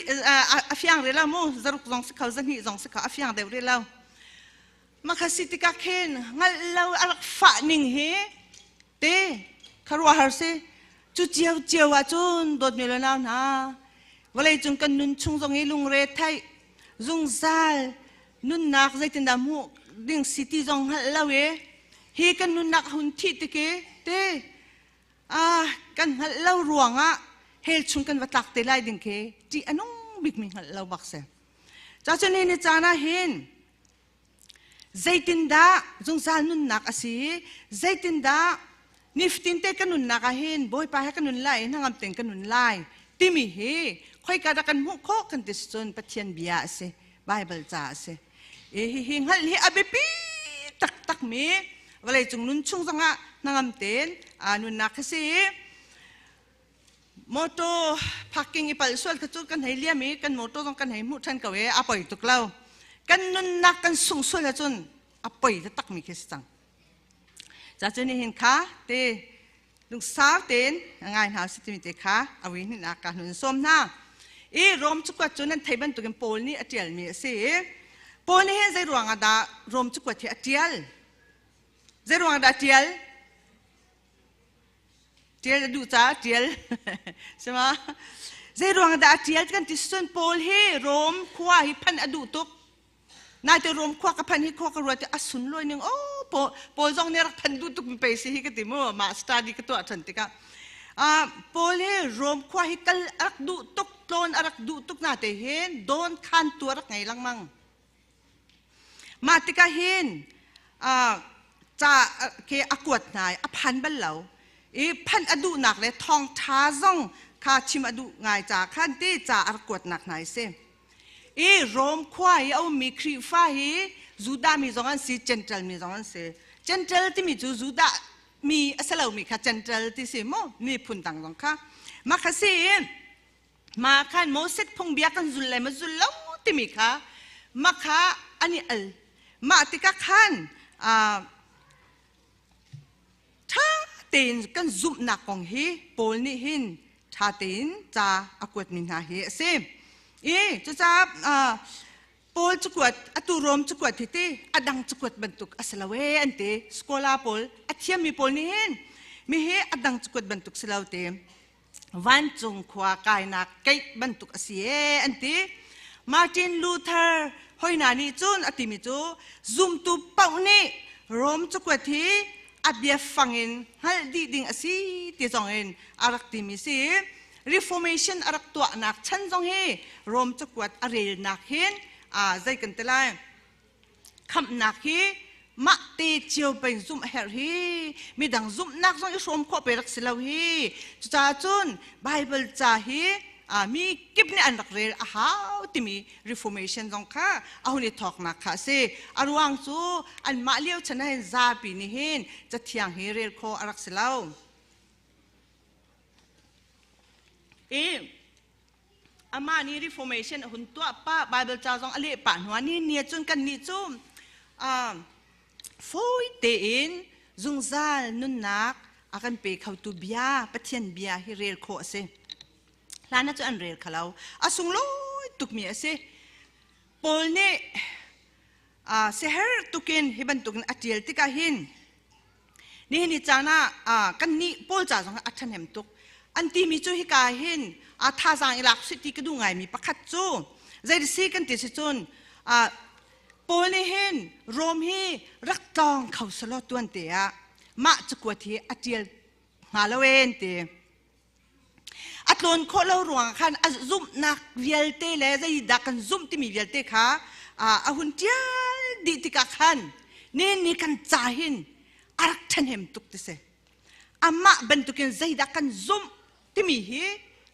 H: a fiang rih lo mu zaruk zong si kho zahnih zong si kho a fiang deuh rih lo. Ma kha si tikah khin ngal lo a rak fah ning hi te kharuah har si cu cio cio ah cun dawtmi le nau hna vawlei cung kan nun chung zong i lungre theih zungzal nunnak zeitindah hmuh ding si ti zong hngalh lo i hi kan nunnak hun thih tik i te ah kan hngalh lo ruangah hell chung kan va tlak te lai ding khi ṭih a nung bikmi hngalh lo bak si. Ca cu ni ni caan ah hin Zeitindah zungzal nunnak a si? Zeitindah nifatin te ka nunnak ah hin Bawipa he ka nun lai, hnangam tein ka nun lai timi hi khoika dah kan hmuh khawh kan ti cun Pathian bia a si, Bible ca a si. E hihi hngalh hi a biapi taktak mi vawleicung nun chung zongah hnangam tein nunnak hi si. Motor parking i palh sual kha cu kan hei liam i kan motor zong kan hei hmuh ṭhan ko i a poi tuk lo. Kan nunnak kan sungh sual ahcun a poi taktak mi khi si cang. Ca cu nihin kha te lungsau tein ngai hna usih timi te kha a wi hnin ah ka hnun sawm hna. I Rom cakuat cu nan thei bantukin Paul nih a ṭialmi a si i Paul nih hin zei ruangah dah Rom cakuat hi a ṭial? Zei ruangah dah a ṭial? Ṭial a duh caah ṭial. Sima zei ruang dah a ṭial kan ti cun Paul hi Rom khua hi phanh a duh tuk. Naite Rom khua ka phanh hi khua ka ruat i a sunlawi ning oh Paul, Paul zong nih rak phanh duh tuk mi pei si hi ka ti mu mah study ka tuah ṭhan tikah. Paul hi Rom khua hi kal a rak duh tuk, tlawn a rak duh tuk nate hin dawn khan tu a rak ngei lengmang. Mah tikah hin ca ke a kuat hna i a phan bal lo i phanh a duhnak le thawngṭha zong kha chim a duh ngai ca khan ti ca a rak kuatnak hna i si. I Rom khua i a ummi Khrihfa hi Judah mi zong an si, Gentile mi zong an si. Gentile timi cu Judah mi a si lomi kha Gentile ti si mu, miphun dang zong kha. Mah kha si i Mah khan Moses phungbia kan zul le ma zul lo timi kha mah kha an i al. Mah tikah khan ṭha tein kan zumhnak kong hi Paul nih hin ṭha tein ca a kuatmi hna hi a si. I cucaah Paul cakuat atu Rom cakuat hi ti a dang cakuat bantuk a si lo ee an ti. Scholar pawl a thiammi pawl nih hin mi hi a dang cakuat bantuk si lo ti. Vancung khua kainak keih bantuk a si ee an ti. Martin Luther hoina nih cun a timi cu zumtu paoh nih Rom cakuat hi a biafang in hngalh dih ding a si ti zong in a rak timi si. Reformation a rak tuahnak chan zong hi Rom cakuat a relnak hin zei kan ti lai Khamhnak hi mah te cio pei zumh a herh hi midang zumhnak zong i hrawm khawh pe rak si lo hi. Cucaah cun Bible ca hi mi kip nih an rak rel a hau timi Reformation zong kha a hun i thawknak kha a si. A ruang cu anmah lio chan ah hin zapi nih hin cathiang hi rel khawh a rak si lo. I Amah nih Reformation a hun tuah pah, Bible ca zong a leh pah hnu ah ni ni cun kannih cu fawi tein zungzal nunnak a kan pe khotu bia, Pathian bia hi rel khawh a si. Hlan ah cun an rel kho lo. A sunglawi tukmi a si. Paul nih siaherh tukin hi bantukin a ṭial tikah hin Nihin ni caan ah kannih Paul ca zong a ṭhahnem tuk. An timi cu hika hin thazaang i lak sih ti ka duh ngaimi pakhat cu Zei si kan ti si cun Paul nih hin Rom hi rak tlawng kho selaw tuan te ah mah cakuat hi a ṭial hnga lo en ti. A tlawn khawh lo ruangah khan a zumhnak vialte le zeidah kan zumh timi vialte kha a hun ṭial dih tikah khan nin ni kan ca hin a rak ṭhahnem tuk ti si. Amah bantukin zeidah kan zumh timi hi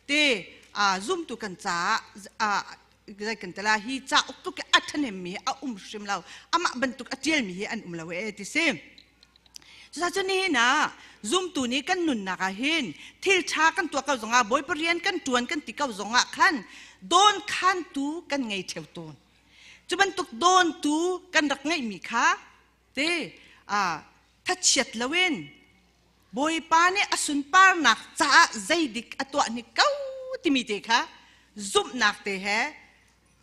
H: te zumtu kan caah zei kan tala hi cauk tluk a ṭhahnem mi a um hrim lo. Amah bantuk a ṭialmi hi an um lo e ti si. Cucaah nihin ah zumtu nih kan nunnak ah hin thil ṭha kan tuah ko zongah Bawipa rian kan ṭuan kan ti ko zongah khan dawnkhantu kan ngei ṭheo tawn. Cu bantuk dawntu kan rak ngeihmi kha te thachiat loin Bawipa nih a sunparnak caah zeidik a tuah hnik ko timi te kha zumhnak te he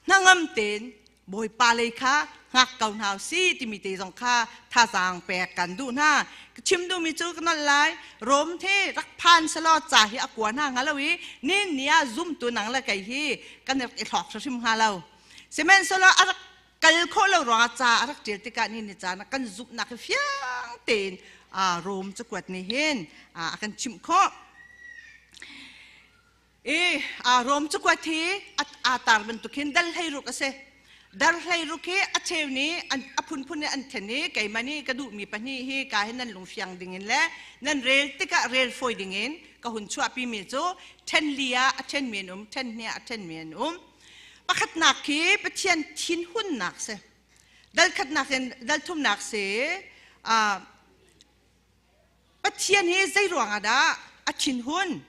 H: hnangam tein Bawipa lei kha hngak ko hna si timi te zong kha thazaang pek kan duh hna. Ka chim duhmi cu ka nolh lai. Rom hi rak phan selaw ca hi a kua hna hnga lo i nin ni ah zumtu nang le kei hi kan rak i hlawk hrim hnga lo. Sihmanhsehlaw a rak kal khawh lo ruangah ca a rak ṭial tikah ni ni caan ah kan zumhnak hi fiang tein Rom cakuat nih hin a kan chimh khawh. I Rom cakuat hi aa tar bantuk hin dal 16 a si. Dar 16 hi a cheu nih a phunphun in an then i keimah nih ka duhmi pahnih hi ka hin nan lungfiang ding in le nan rel tikah rel fawi ding in ka hun chuahpimi cu then li ah a thenmi an um, then hnih ah a thenmi an um. Pakhatnak khi Pathian thinhunnak si. Dal khatnak in dal thumnak si. Pathian hi zei ruangah dah a thinhun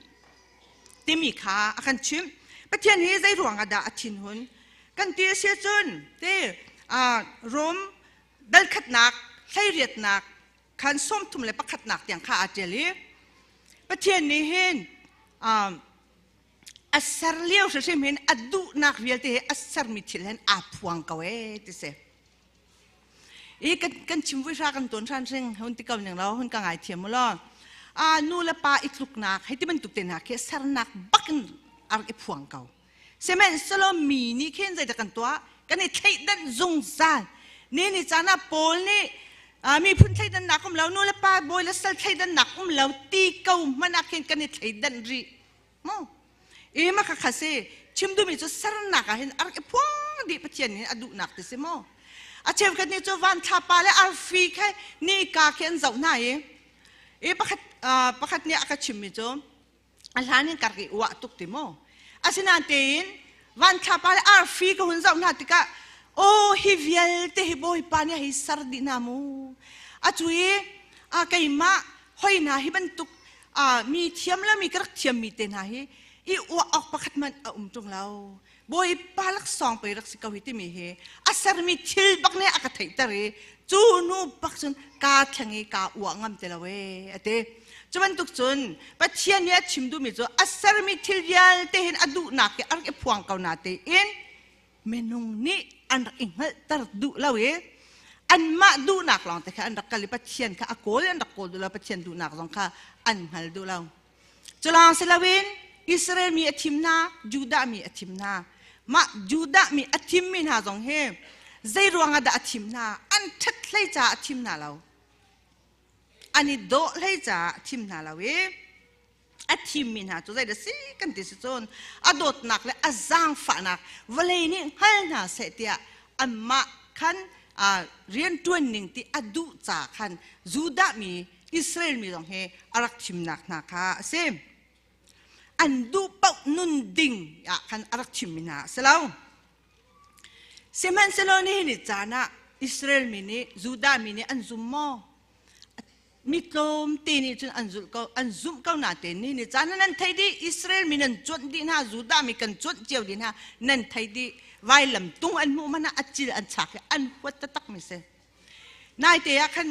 H: timi kha a kan chimh. Pathian hi zei ruangah dah a thinhun? Kan ti a si cun te Rom dal khatnak hleiriatnak khan 31nak tiang kha aa ṭial i Pathian nih hin a ser lio hrimhrim hin a duhnak vialte hi a sermi thil hin aa phuang ko ee ti si. I kan kan chim vui hra kan tuan hran hring hun ti ko ning lo hun ka ngai thiam mu law a nu le pa i tluknak hei ti bantuk te hna khi sernak bak in a rak i phuang ko. Sihmanhsehlaw mi nih khin zeidah kan tuah? Kan i thleidan zungzal. Ni ni caan ah Paul nih miphun thleidannak um lo, nu le pa bawi le sal thleidannak um lo ti ko hmanh ah khin kan i thleidan rih. Mu. I ma kha kha si chim duhmi cu sernak ah hin a rak i phuang dih Pathian nih a duhnak ti si mu. A cheukhat nih cu van thlapa le arfi khe nika khi an zoh hna i i pakhat pakhat nih a ka chimmi cu a hlan in ka rak i uah tuk ti mu. Asinain tein van thlapa le arfi ka hun zoh hna tikah aw hi vialte hi Bawipa nih a hei ser dih hna mu. A cu i a keimah hoi hna hi bantuk mi thiam le mi ka rak thiammi te hna hi i uah awk pakhat hmanh a um ṭung lo. Bawipa laksawng pei rak si ko hi timi hi a sermi thil bak nih a ka theihter i cu nu bak cun kaa thleng i kaa uah ngam ti lo ee a ti. Cu bantuk cun Pathian nih a chim duhmi cu a sermi thil vialte hin a duhnak hi a rak i phuang ko na tein minung nih an rak i hngalhter duh lo i anmah duhnak lawng te kha an rak kal i Pathian kha a kawl an rak kawl duh lo Pathian duhnak zong kha an hngal duh lo. Cu lawng si loin Israel mi a thim hna, Judah mi a thim hna. Mah Judah mi a thimmi hna zong hi zei ruangah dah a thim hna? An ṭhat hlei caah a thim hna lo. An i dawh hlei caah a thim hna lo i a thimmi hna cu zeidah si kan ti si cun a dawtnak le a zaangfahnak vawlei nih hngal hna seh tiah anmah khan rianṭuan ning ti a duh ca khan Judah mi Israel mi zong hi a rak thimnak hna kha a si. An duh paoh nun ding ah khan a rak thimmi hna a si lo. Sihmanhsehlaw nihin ni caan ah Israel mi nih Judah mi nih an zum maw? Mi tlawmte nih cun an zulh ko, an zumh ko natein nihin ni caan ah nan thei dih Israel mi nan cuanh dih hna, Judah mi kan cuanh cio dih hna, nan thei dih. Vailam tung an hmuh hmanh ah a cil an chak i an huat taktak mi si. Naite ah khan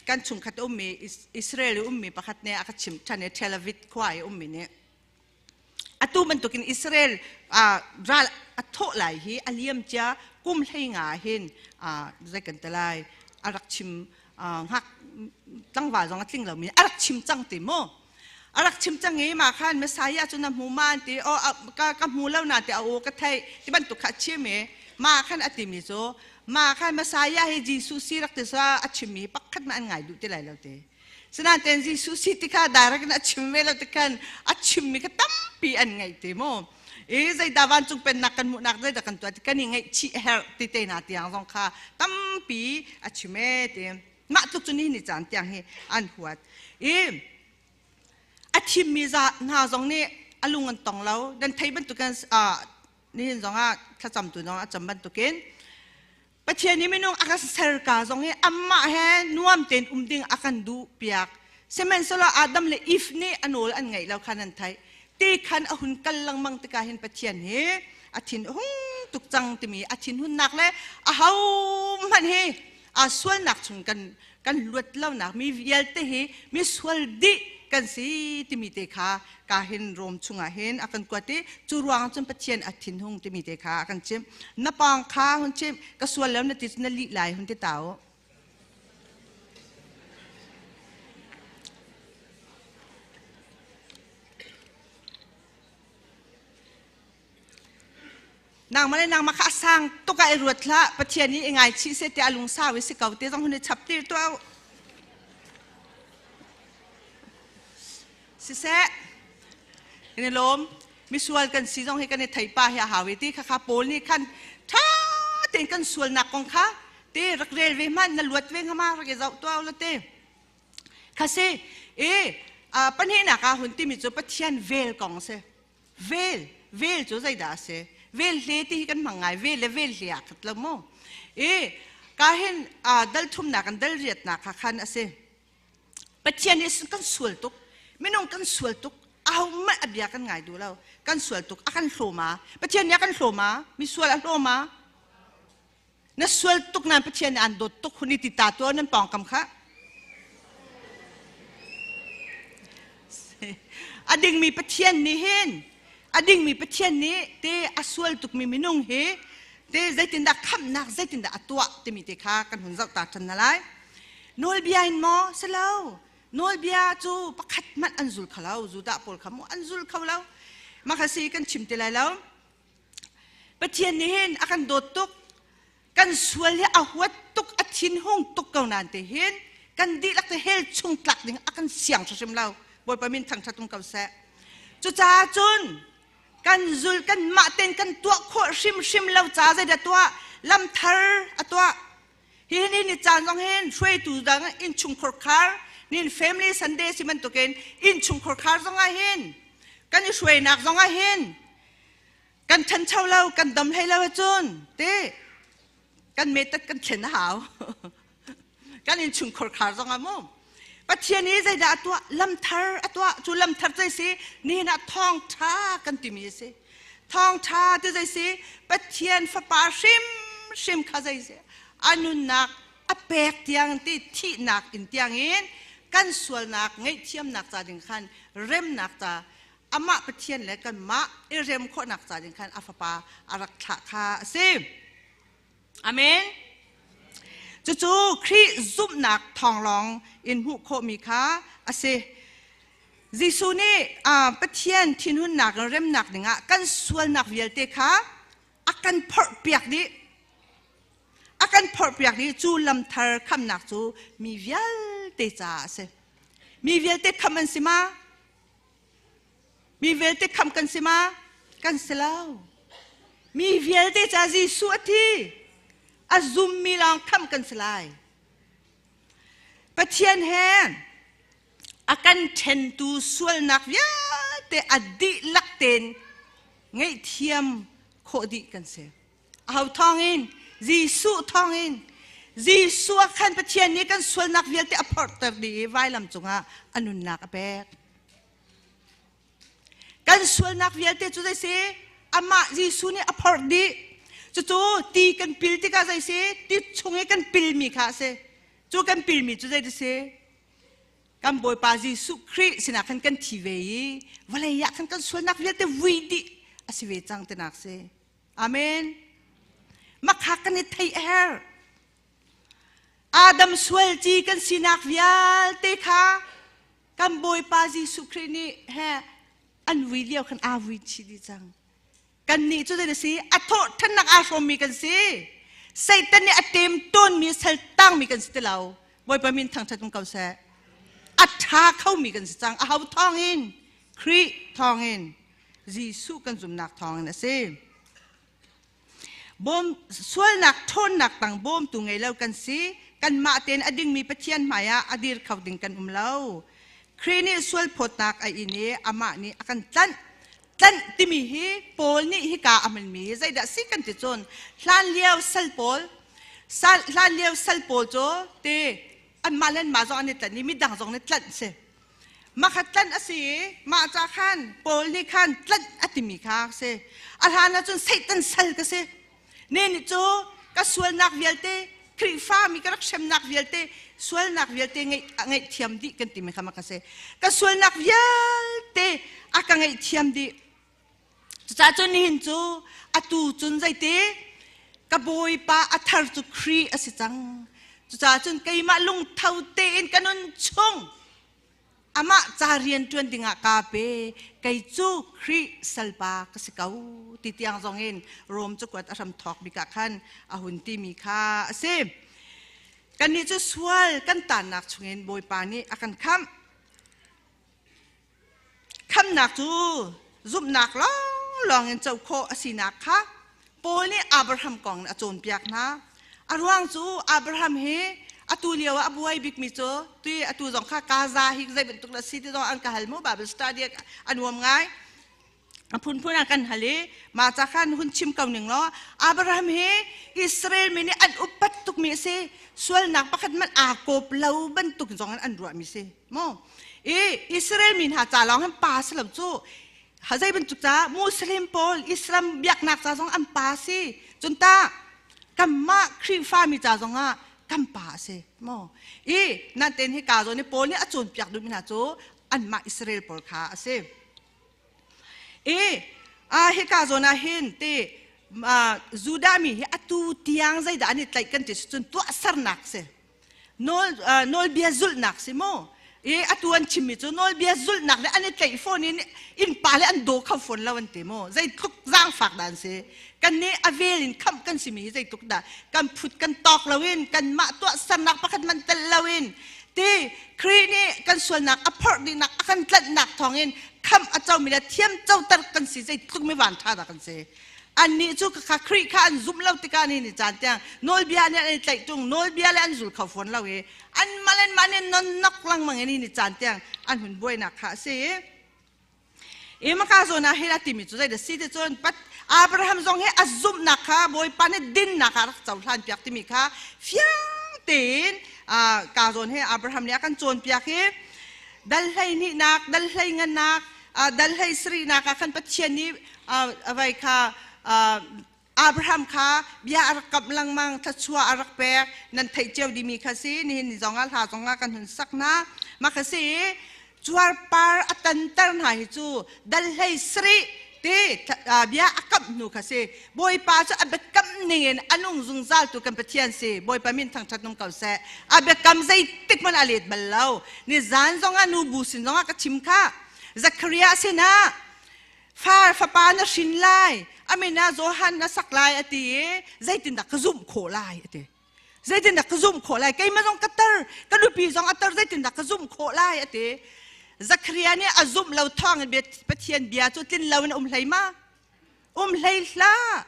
H: kan chungkhat ummi Israel i ummi pakhat nih a ka chimh ṭhan i Tel Aviv khua i ummi nih atu bantukin Israel ral a thawh lai hi a liam cia kum 15 hin zei kan ti lai a rak chim ngak tlangval zong a tling lomi a rak chim cang ti mu. A rak chim cang i mah khan Messiah cu na hmu ma an ti. O ka ka hmu lo na ti a aw ka theih ti bantuk kha a chim i mah khan a timi cu mah khan Messiah hi Jesuh si rak ti sa a chimmi pakhat mah an ngai duh ti lai lo ti. Sinain Jesuh si ti kha direct in a chim ve lo ti khan a chimmi kha tampi an ngaih ti mu. I zeidah vancung pennak kan hmuhnak zeidah kan tuah ti kan i ngaihchih herh ti te hna tiang zong kha tampi a chim e ti. Mah tluk cu ni ni caan tiang hi an huat. I a thimmi za hna zong nih a lung an tong lo. Dan thei bantukin nihin zong ah thlacamtu zong a cam bantukin Pathian nih minung a kan ser ka zong hi amah he nuam tein um ding a kan duh piak. Sihmanhsehlaw Adam le Eve nih a nawl an ngaih lo khan an theih. Ti khan a hun kal lengmang tikah hin Pathian hi a thin a hung tuk cang timi a thinhunnak le a ho hmanh hi a sualnak chung kan kan luat lonak mi vialte hi mi sual dih kan si timi te kha ka hin Rom chungah hin a kan kuat i cu ruang cun Pathian a thinhung timi te kha a kan chimh. Na pawng kha hun chimh ka sual lo na ti na lih lai hun ti ta u. Nangmah le nangmah kha a sang tuk ah i ruat hlah. Pathian nih i ngaichih seh tiah a lungsau i si ko ti zong hun i chap tir tuah u. Siseh, kan i lawm. Misual kan si zong hi kan i thei pa hi a hau i ti kha kha Paul nih khan ṭha tein kan sualnak kong kha ti rak rel ve hmanh na luat ve hnga ma rak i zoh tuah u la ti. Kha si i pahnihnak ah hun timi cu Pathian vel kong a si. Vel, vel cu zeidah a si? Vel hle ti hi kan hmang ngai. Vel le vel hle ah khat lo mu. I ka hin dal thumnak an dal riatnak kha khan a si. Pathian nih kan sual tuk. Minung kan sual tuk. Ahohmanh a bia kan ngai duh lo. Kan sual tuk. A kan hlawm Pathian nih a kan hlawm Mi sual a hlawm Na sual tuk nan Pathian nih aan dawt tuk hun i ti ta tuah nan pawngkam kha. A dingmi Pathian nih hin a dingmi Pathian nih te a sual tukmi minung hi te zeitindah khamhnak zeitindah a tuah timi te kha kan hun zoh ta ṭhan na lai. Nawlbia in maw si lo nawlbia cu pakhat hmanh an zul kho lo Judah pawl kha mu an zul kho lo mah kha si kan chim ti lai lo Pathian nih hin a kan dawt tuk. Kan sual hi a huat tuk, a thinhung tuk ko nain te hin kan dihlak te hell chung tlak ding a kan siang hrimhrim lo. Bawipa min thangṭhat um ko seh. Cucaah cun kan zul kan mah ten kan tuah khawh hrimhrim lo ca zeidah tuah lam thar a tuah. Hi ni ni caan zong hin hruaitu dang innchungkhar khar nin family Sunday si bantukin innchungkhar khar zong ah hin kan i hruainak zong ah hin kan ṭhancho lo kan dam hlei lo ahcun ti kan metat kan thlen a hau kan innchungkhar khar zong ah mu Pathian i zeidah a tuah lamthar a tuah cu lamthar zei si nihin ah thawngṭha kan timi a si thawngṭha ti zei si Pathian fapa hrimhrim kha zei si a nunnak a pek tiang ti thihnak in tiang in kan sualnak ngaihthiamnak ca ding khan remnak ca amah Pathian le kanmah i rem khawhnak ca ding khan a fapa a rak thlah kha a si. Amen. Cucu Khrih zumhnak thawng lawng in hmuh khawhmi kha a si. Jesuh nih Pathian thinhunnak le remnak dingah kan sualnak vialte kha a kan phorhpiak dih. A kan phorhpiak dih cu lamthar khamnak cu mi vialte caah a si. Mi vialte kham an si ma? Mi vialte khamh kan si ma? Kan si lo. Mi vialte ca Jesuh a thi. A zummi lawng khamh kan si lai. Pathian he a kan ṭhentu sualnak vialte a dihlak tein ngaihthiam khawh dih kan si. Aho thawngin? Jesuh thawngin. Jesuh ah khan Pathian nih kan sualnak vialte a phorhter dih i vailam cungah a nunnak a pek. Kan sualnak vialte cu zei si? Amah Jesuh nih a phorh dih. Cucu ti kan pil tikah zei si? Ti chung i kan pilmi kha a si. Cu kan pilmi cu zei si? Kan Bawipa Jesuh Khrih sinah khan kan thi ve i vawlei ah khan kan sualnak vialte vui dih a si ve cang tinak si. Amen. Makha kan i theih a herh. Adam sual ci kan sinak vialte kha. Kan Bawipa Jesuh Khrih nih he an vui lio khan aa vui chih dih cang. Kannih cu zei si a thawh ṭhannak aa hrawmmi kan si. Satan nih a ṭem tawnmi sal tangmi kan si ti lo. Bawipa min thangṭhat um ko seh. A ṭha khomi kan si cang. A ho thawngin? Khrih thawngin. Jesuh kan zumhnak thawngin a si. Bawm sualnak ṭhawnnak tang bawmtu ngei lo kan si. Kanmah tein a dingmi Pathian hmaiah a dir kho ding kan um lo. Khrih nih sual phawtnak a in i amah nih a kan tlanh. Tlanh timi hi Paul nih hika a hmanmi hi zeidah si kan ti cun hlan lio sal pawl sal hlan lio sal pawl cu ti anmah le anmah zong an i tlanh i midang zong nih tlanh si. Makhat tlanh a si i mah ca khan Paul nih khan tlanh a timi kha a si. A hlan ahcun Satan sal ka si. Ne nih cu ka sualnak vialte Khrihfa mi ka rak hremnak vialte sualnak vialte ngaihthiam dih kan timi kha mak a si. Ka sualnak vialte a ka ngaihthiam dih. Cucaah cun nihin cu atu cun zeiti ka Bawipa a thar cu Khrih a si cang. Cucaah cun keimah lungtho tein ka nun chung amah ca rian ṭuan dingah kaa pe. Kei cu Khrih salpa ka si ko ti tiang zongin Rom cakuat a hram thawk bik ah khan a hun timi kha a si. Kannih cu sual kan taannak chungin Bawipa nih a kan khamh. Khamnak cu zumhnak lawnglawng in co khawh a sinak kha Paul nih Abraham kong a cawnpiak hna. A ruang cu Abraham hi atu lio ah a buai bikmi cu tui atu zong kha Gaza hi zei bantuk dah si ti zong an ka hal mu Bible study a nuam ngai. A phunphun ah kan hal i mah ca khan hun chim ko ning law Abraham hi Israel mi nih an upat tukmi a si. Sualnak pakhat hmanh aa kawp lo bantuk zong in an ruahmi si. Maw? I Israel mi hna ca lawng hin pa si lo cu zei bantuk ca Muslim pawl Islam biaknak ca zong an pa si. Cun ta kanmah Khrihfa mi ca zong ah kan pa a si. Maw? I nan ten hi ka zawn i Paul nih a cawnpiak duhmi hna cu anmah Israel pawl kha a si. I hika zawn ah hin ti Judah mi hi atu tiang zeidah an i tlaih kan ti cun tuahsernak si. Nawl nawlbia zulhnak si mu. I atu an chimmi cu nawlbia zulhnak le an i tlaih fawn in innpa le an daw kho fawn lo an ti mu. Zeitluk zaangfak dah an si. Kan nih a vel in khamh kan simi hi zeitluk dah kan phut kan tawk loin kanmah tuahsernak pakhat man tel loin ti Khrih nih kan sualnak a phorh dihnak a kan tlanhnak thawngin khamh a comi le thiam coter kan si zeitluk mi van ṭha dah kan si. Annih cu kha Khrih kha an zumh lo tikah ni ni caan tiang nawlbia nih an i tlaih ṭung nawlbia le an zul kho fawn lo i anmah le anmah nih nonnok lengmang i ni ni caan tiang an hun buainak kha a si. I maka zawn ah hin a timi cu zeidah si ti cun Abraham zong hi a zumhnak kha Bawipa nih dinnak ah rak cohlan piak timi kha fiang tein ka zawn hi Abraham nih a kan cawnpiak i dal hlei hnihnak dal hlei ngannak dal hlei sarihnak ah khan Pathian nih vai kha Abraham kha bia a rak kamh lengmang thluachuah a rak pek nan theih cio dimi kha si nihin ni zongah hla zongah kan hun sak hna mah kha si cuarpar a tanter hna hi cu dal hlei sarih ti bia a kamh hnu kha si Bawipa cu a biakam ningin a nung zungzal tu kan Pathian si Bawipa min thangṭhat nung ko seh a biakam zeitik hmanh a let bal lo ni zan zongah nu bu sin zongah ka chim kha Zachariah sinah Far fapa na hrin lai, a min ah Johan na sak lai a ti i zeitindah ka zumh khawh lai a ti. Zeitindah ka zumh khawh lai? Keimah zong ka tar, ka nupi zong a tar, zeitindah ka zumh khawh lai a ti. Zachariah nih a zumh lo thawng in Pathian bia cu tlin lo in um hlei ma? Um hlei hlah.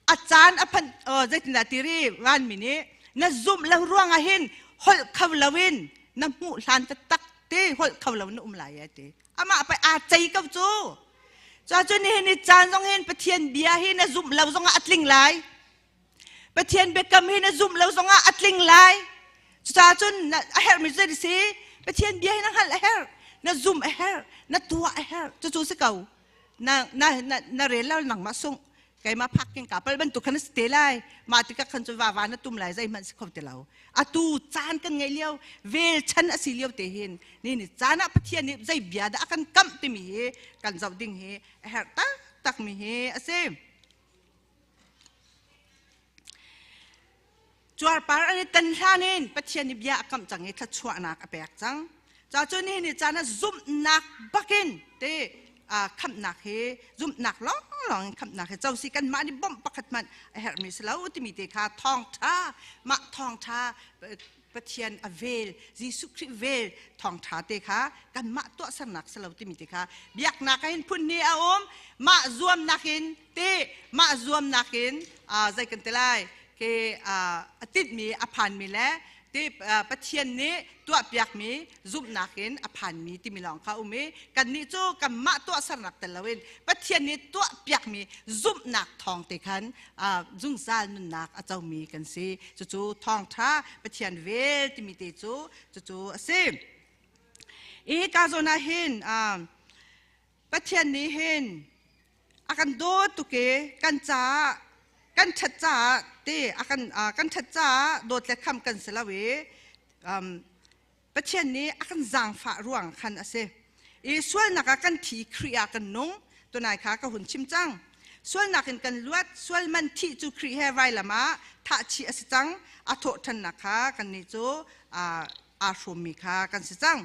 H: A caan a phanh zeitindah ti ri vanmi nih na zumh lo ruangah hin holh kho loin na hmuh hlan taktak te holh kho lo na um lai a ti. Amah pei aa cei ko cu. Cuacun nihin ni caan zong hin Pathian bia hi na zumh lo zongah a tling lai. Pathian biakam hi na zumh lo zongah a tling lai. Cucaah cun a herhmi cu zei si? Pathian bia hi na hngalh a herh, na zumh a herh, na tuah a herh. Cucu si ko. Na na na na rel lo nangmah sungh. Keimah phak king ka pal bantuk khan si te lai. Mah tikah khan cun vava na tum lai zeihmanh si kho ti lo. Atu caan kan ngeih lio, vel chan a si lio te hin ni ni caan ah Pathian nih zei bia dah a kan kamh timi hi kan zoh ding hi a herh taktak mi hi a si. Cuarpar an i tan hlan in Pathian nih bia a kamh cang i thluachuahnak a pek cang. Ca cu nihin ni caan ah zumhnak bakin te khamhnak hi zumhnak lawnglawng in khamhnak hi co si kanmah nih bawmh pakhat hmanh a herhmi si lo timi te kha thawngṭha mah thawngṭha Pathian a vel Jesuh Khrih vel thawngṭha te kha kanmah tuahsernak si lo timi te kha biaknak ah hin phun hnih a um mah zuamnak in te mah zuamnak in zei kan ti lai ke a tinhmi a phanmi le te Pathian nih tuahpiakmi zumhnak in a phanmi timi lawng kha um i kannih cu kanmah tuahsernak tel loin Pathian nih tuahpiakmi zumhnak thawng te khan zungzal nunnak a comi kan si. Cucu thawngṭha Pathian vel timi te cu cucu a si. I ka zawn ah hin Pathian nih hin a kan dawt tuk i kan caah kan ṭhat caah te a kan kan ṭhat caah dawt le kham kan si lo i Pathian nih a kan zaangfah ruang khan a si. I sualnak ah kan thi Khrih ah kan nung tunai kha ka hun chim cang. Sualnak in kan luat, sual man thih cu Khrih he vailam ah thah chih a si cang. A thawh ṭhannak kha kannih cu aa hrawmmi kha kan si cang.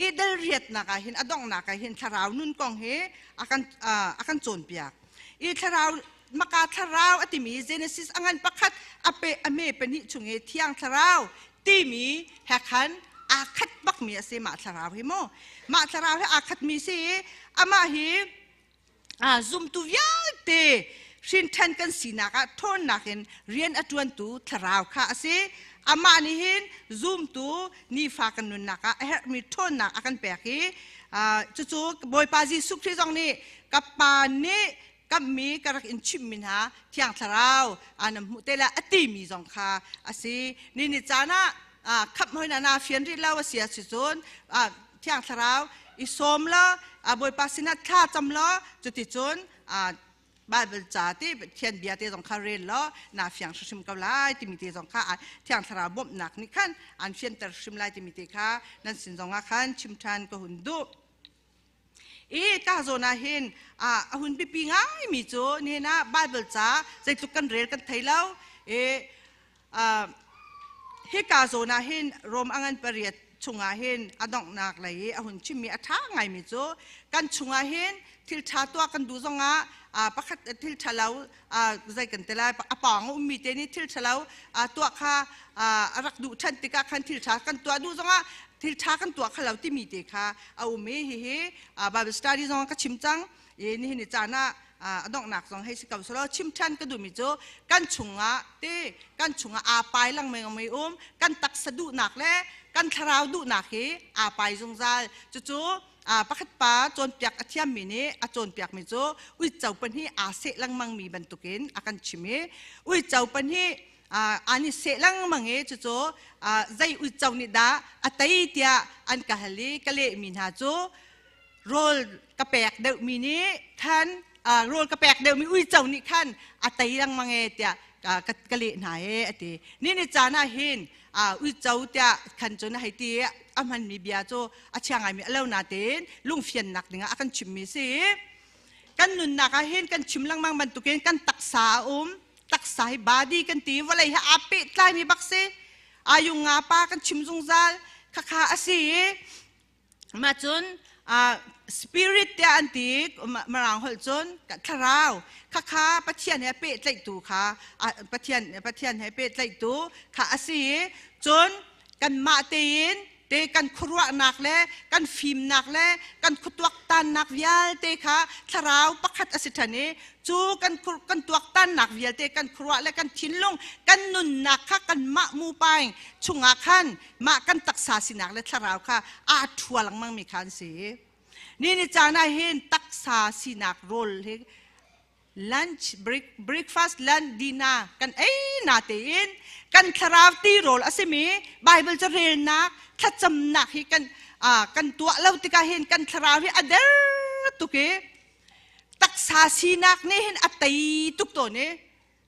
H: I dal riatnak ah hin a donghnak ah hin thlarau nun kong hi a kan a kan cawnpiak. I thlarau maka thlarau a timi Genesis a ngan pakhat a pe a me pahnih chung i thiang thlarau timi he khan aa khat bakmi a si mah thlarau hi mu. Mah thlarau hi aa khatmi si i amah hi zumtu vialte hrinṭhan kan sinak ah ṭhawnnak in rian a ṭuantu thlarau kha a si. Amah nih hin zumtu nifa kan nunnak ah a herhmi ṭhawnnak a kan pek i cucu Bawipa Jesuh Khrih zong nih ka Pa nih kammi ka rak in chimhmi hna Thiang Thlarau nan hmuh te lai a timi zong kha a si. Ni ni caan ah khamh hoi na na fian rih lo a si ahcun Thiang Thlarau i sawm law Bawipa sinah thla cam law cuticun Bible ca te Pathian bia te zong kha rel law na fiang hrimhrim ko lai timi te zong kha Thiang Thlarau bawmhnak nih khan an fianter hrim lai timi te kha nan sin zong ah khan chim ṭhan ka hun duh. I ka zawn ah hin a hun biapi ngaimi cu nihin ah Bible ca zeitluk kan rel kan thei lo i hika zawn ah hin Rom a ngan pariat chungah hin a donghnak lei i a hun chimmi a ṭha ngaimi cu kan chungah hin thil ṭha tuah kan duh zongah pakhat thil ṭha lo zei kan ti lai a pawng a ummi te nih thil ṭha lo tuah kha a rak duh ṭhan tikah khan thil ṭha kan tuah duh zongah thil ṭha kan tuah kha lo timi te kha a um i hihi Bible study zong ka chim cang i nihin ni caan ah a donghnak zong hei si ko selaw chim ṭhan ka duhmi cu kan chungah te kan chungah aa pai lengmang mi um kan taksa duhnak le kan thlarau duhnak hi aa pai zungzal cucu pakhat pa cawnpiak a thiammi nih a cawnpiakmi cu uico pahnih aa seh lengmangmi bantukin a kan chim i uico pahnih an i seh lengmang i cucu zei uico nih dah a tei tiah an ka hal i ka lehmi hna cu rawl ka pek deuhmi nih khan rawl ka pek deuhmi uico nih khan a tei lengmang e tiah ka leh hna e a ti. Ni ni caan ah hin uico tiah khan cun a hei ti a hmanmi bia cu a chia ngaimi a lo natein lungfiannak dingah a kan chimmi si. Kan nunnak ah hin kan chim lengmang bantukin kan taksa a um taksa hi body kan ti vawlei he aa pehtlaimi bak si ayung nga pa kan chim zungzal khakha a si i Mah cun spirit tiah an ti Mirang holh cun thlarau khakha Pathian he pehtlaihtu kha Pathian Pathian he pehtlaihtu kha a si i cun kanmah tein te kan khuaruahnak le kan fimnak le kan khuatuaktannak vialte kha thlarau pakhat a si ṭhan i cu kan kan tuaktannak vialte kan khuaruah le kan thinlung kan nunnak kha kanmah mupaing chungah khan mah kan taksa sinak le thlarau kha aa ṭhua lengmang mi kha an si. Ni ni caan ah hin taksa sinak rawl hi lunch break, breakfast lunch dinner kan ei na tein kan thlarau ti rawl a simi Bible ca relnak thlacamnak hi kan kan tuah lo tikah hin kan thlarau hi a der tuk i taksa sinak nih hin a tei tuk tawn i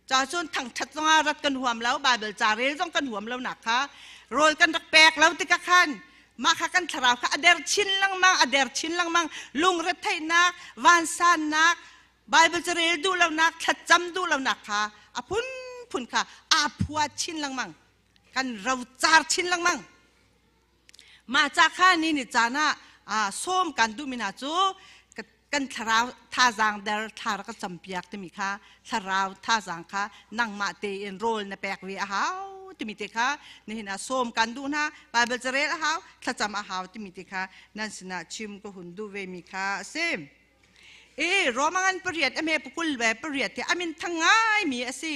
H: Ca cun thangṭhat zongah rat kan huam lo, Baibal ca rel zong kan huam lo nak kha rawl kan rak pek lo tikah khan mah kha kan thlarau kha a der chin lengmang, a der chin lengmang, lungretheihnak, vansannak, Baibal ca rel duh lonak, thlacam duh lonak kha a phunphun kha aa phua chin lengmang. Kan rocar chin lengmang. Mah ca kha ni ni caan ah sawm kan duhmi hna cu kan thlarau thazaang der thla rak ka campiak timi kha thlarau thazaang kha nangmah tein rawl na pek ve a hau timi te kha nihin ah sawm kan duh hna. Bible carel a hau, thlacam a hau timi te kha nan sinah chim ka hun duh ve mi kha a si. E Romangan pariat ame pukul ve pariat te amin thang ngai mi a si.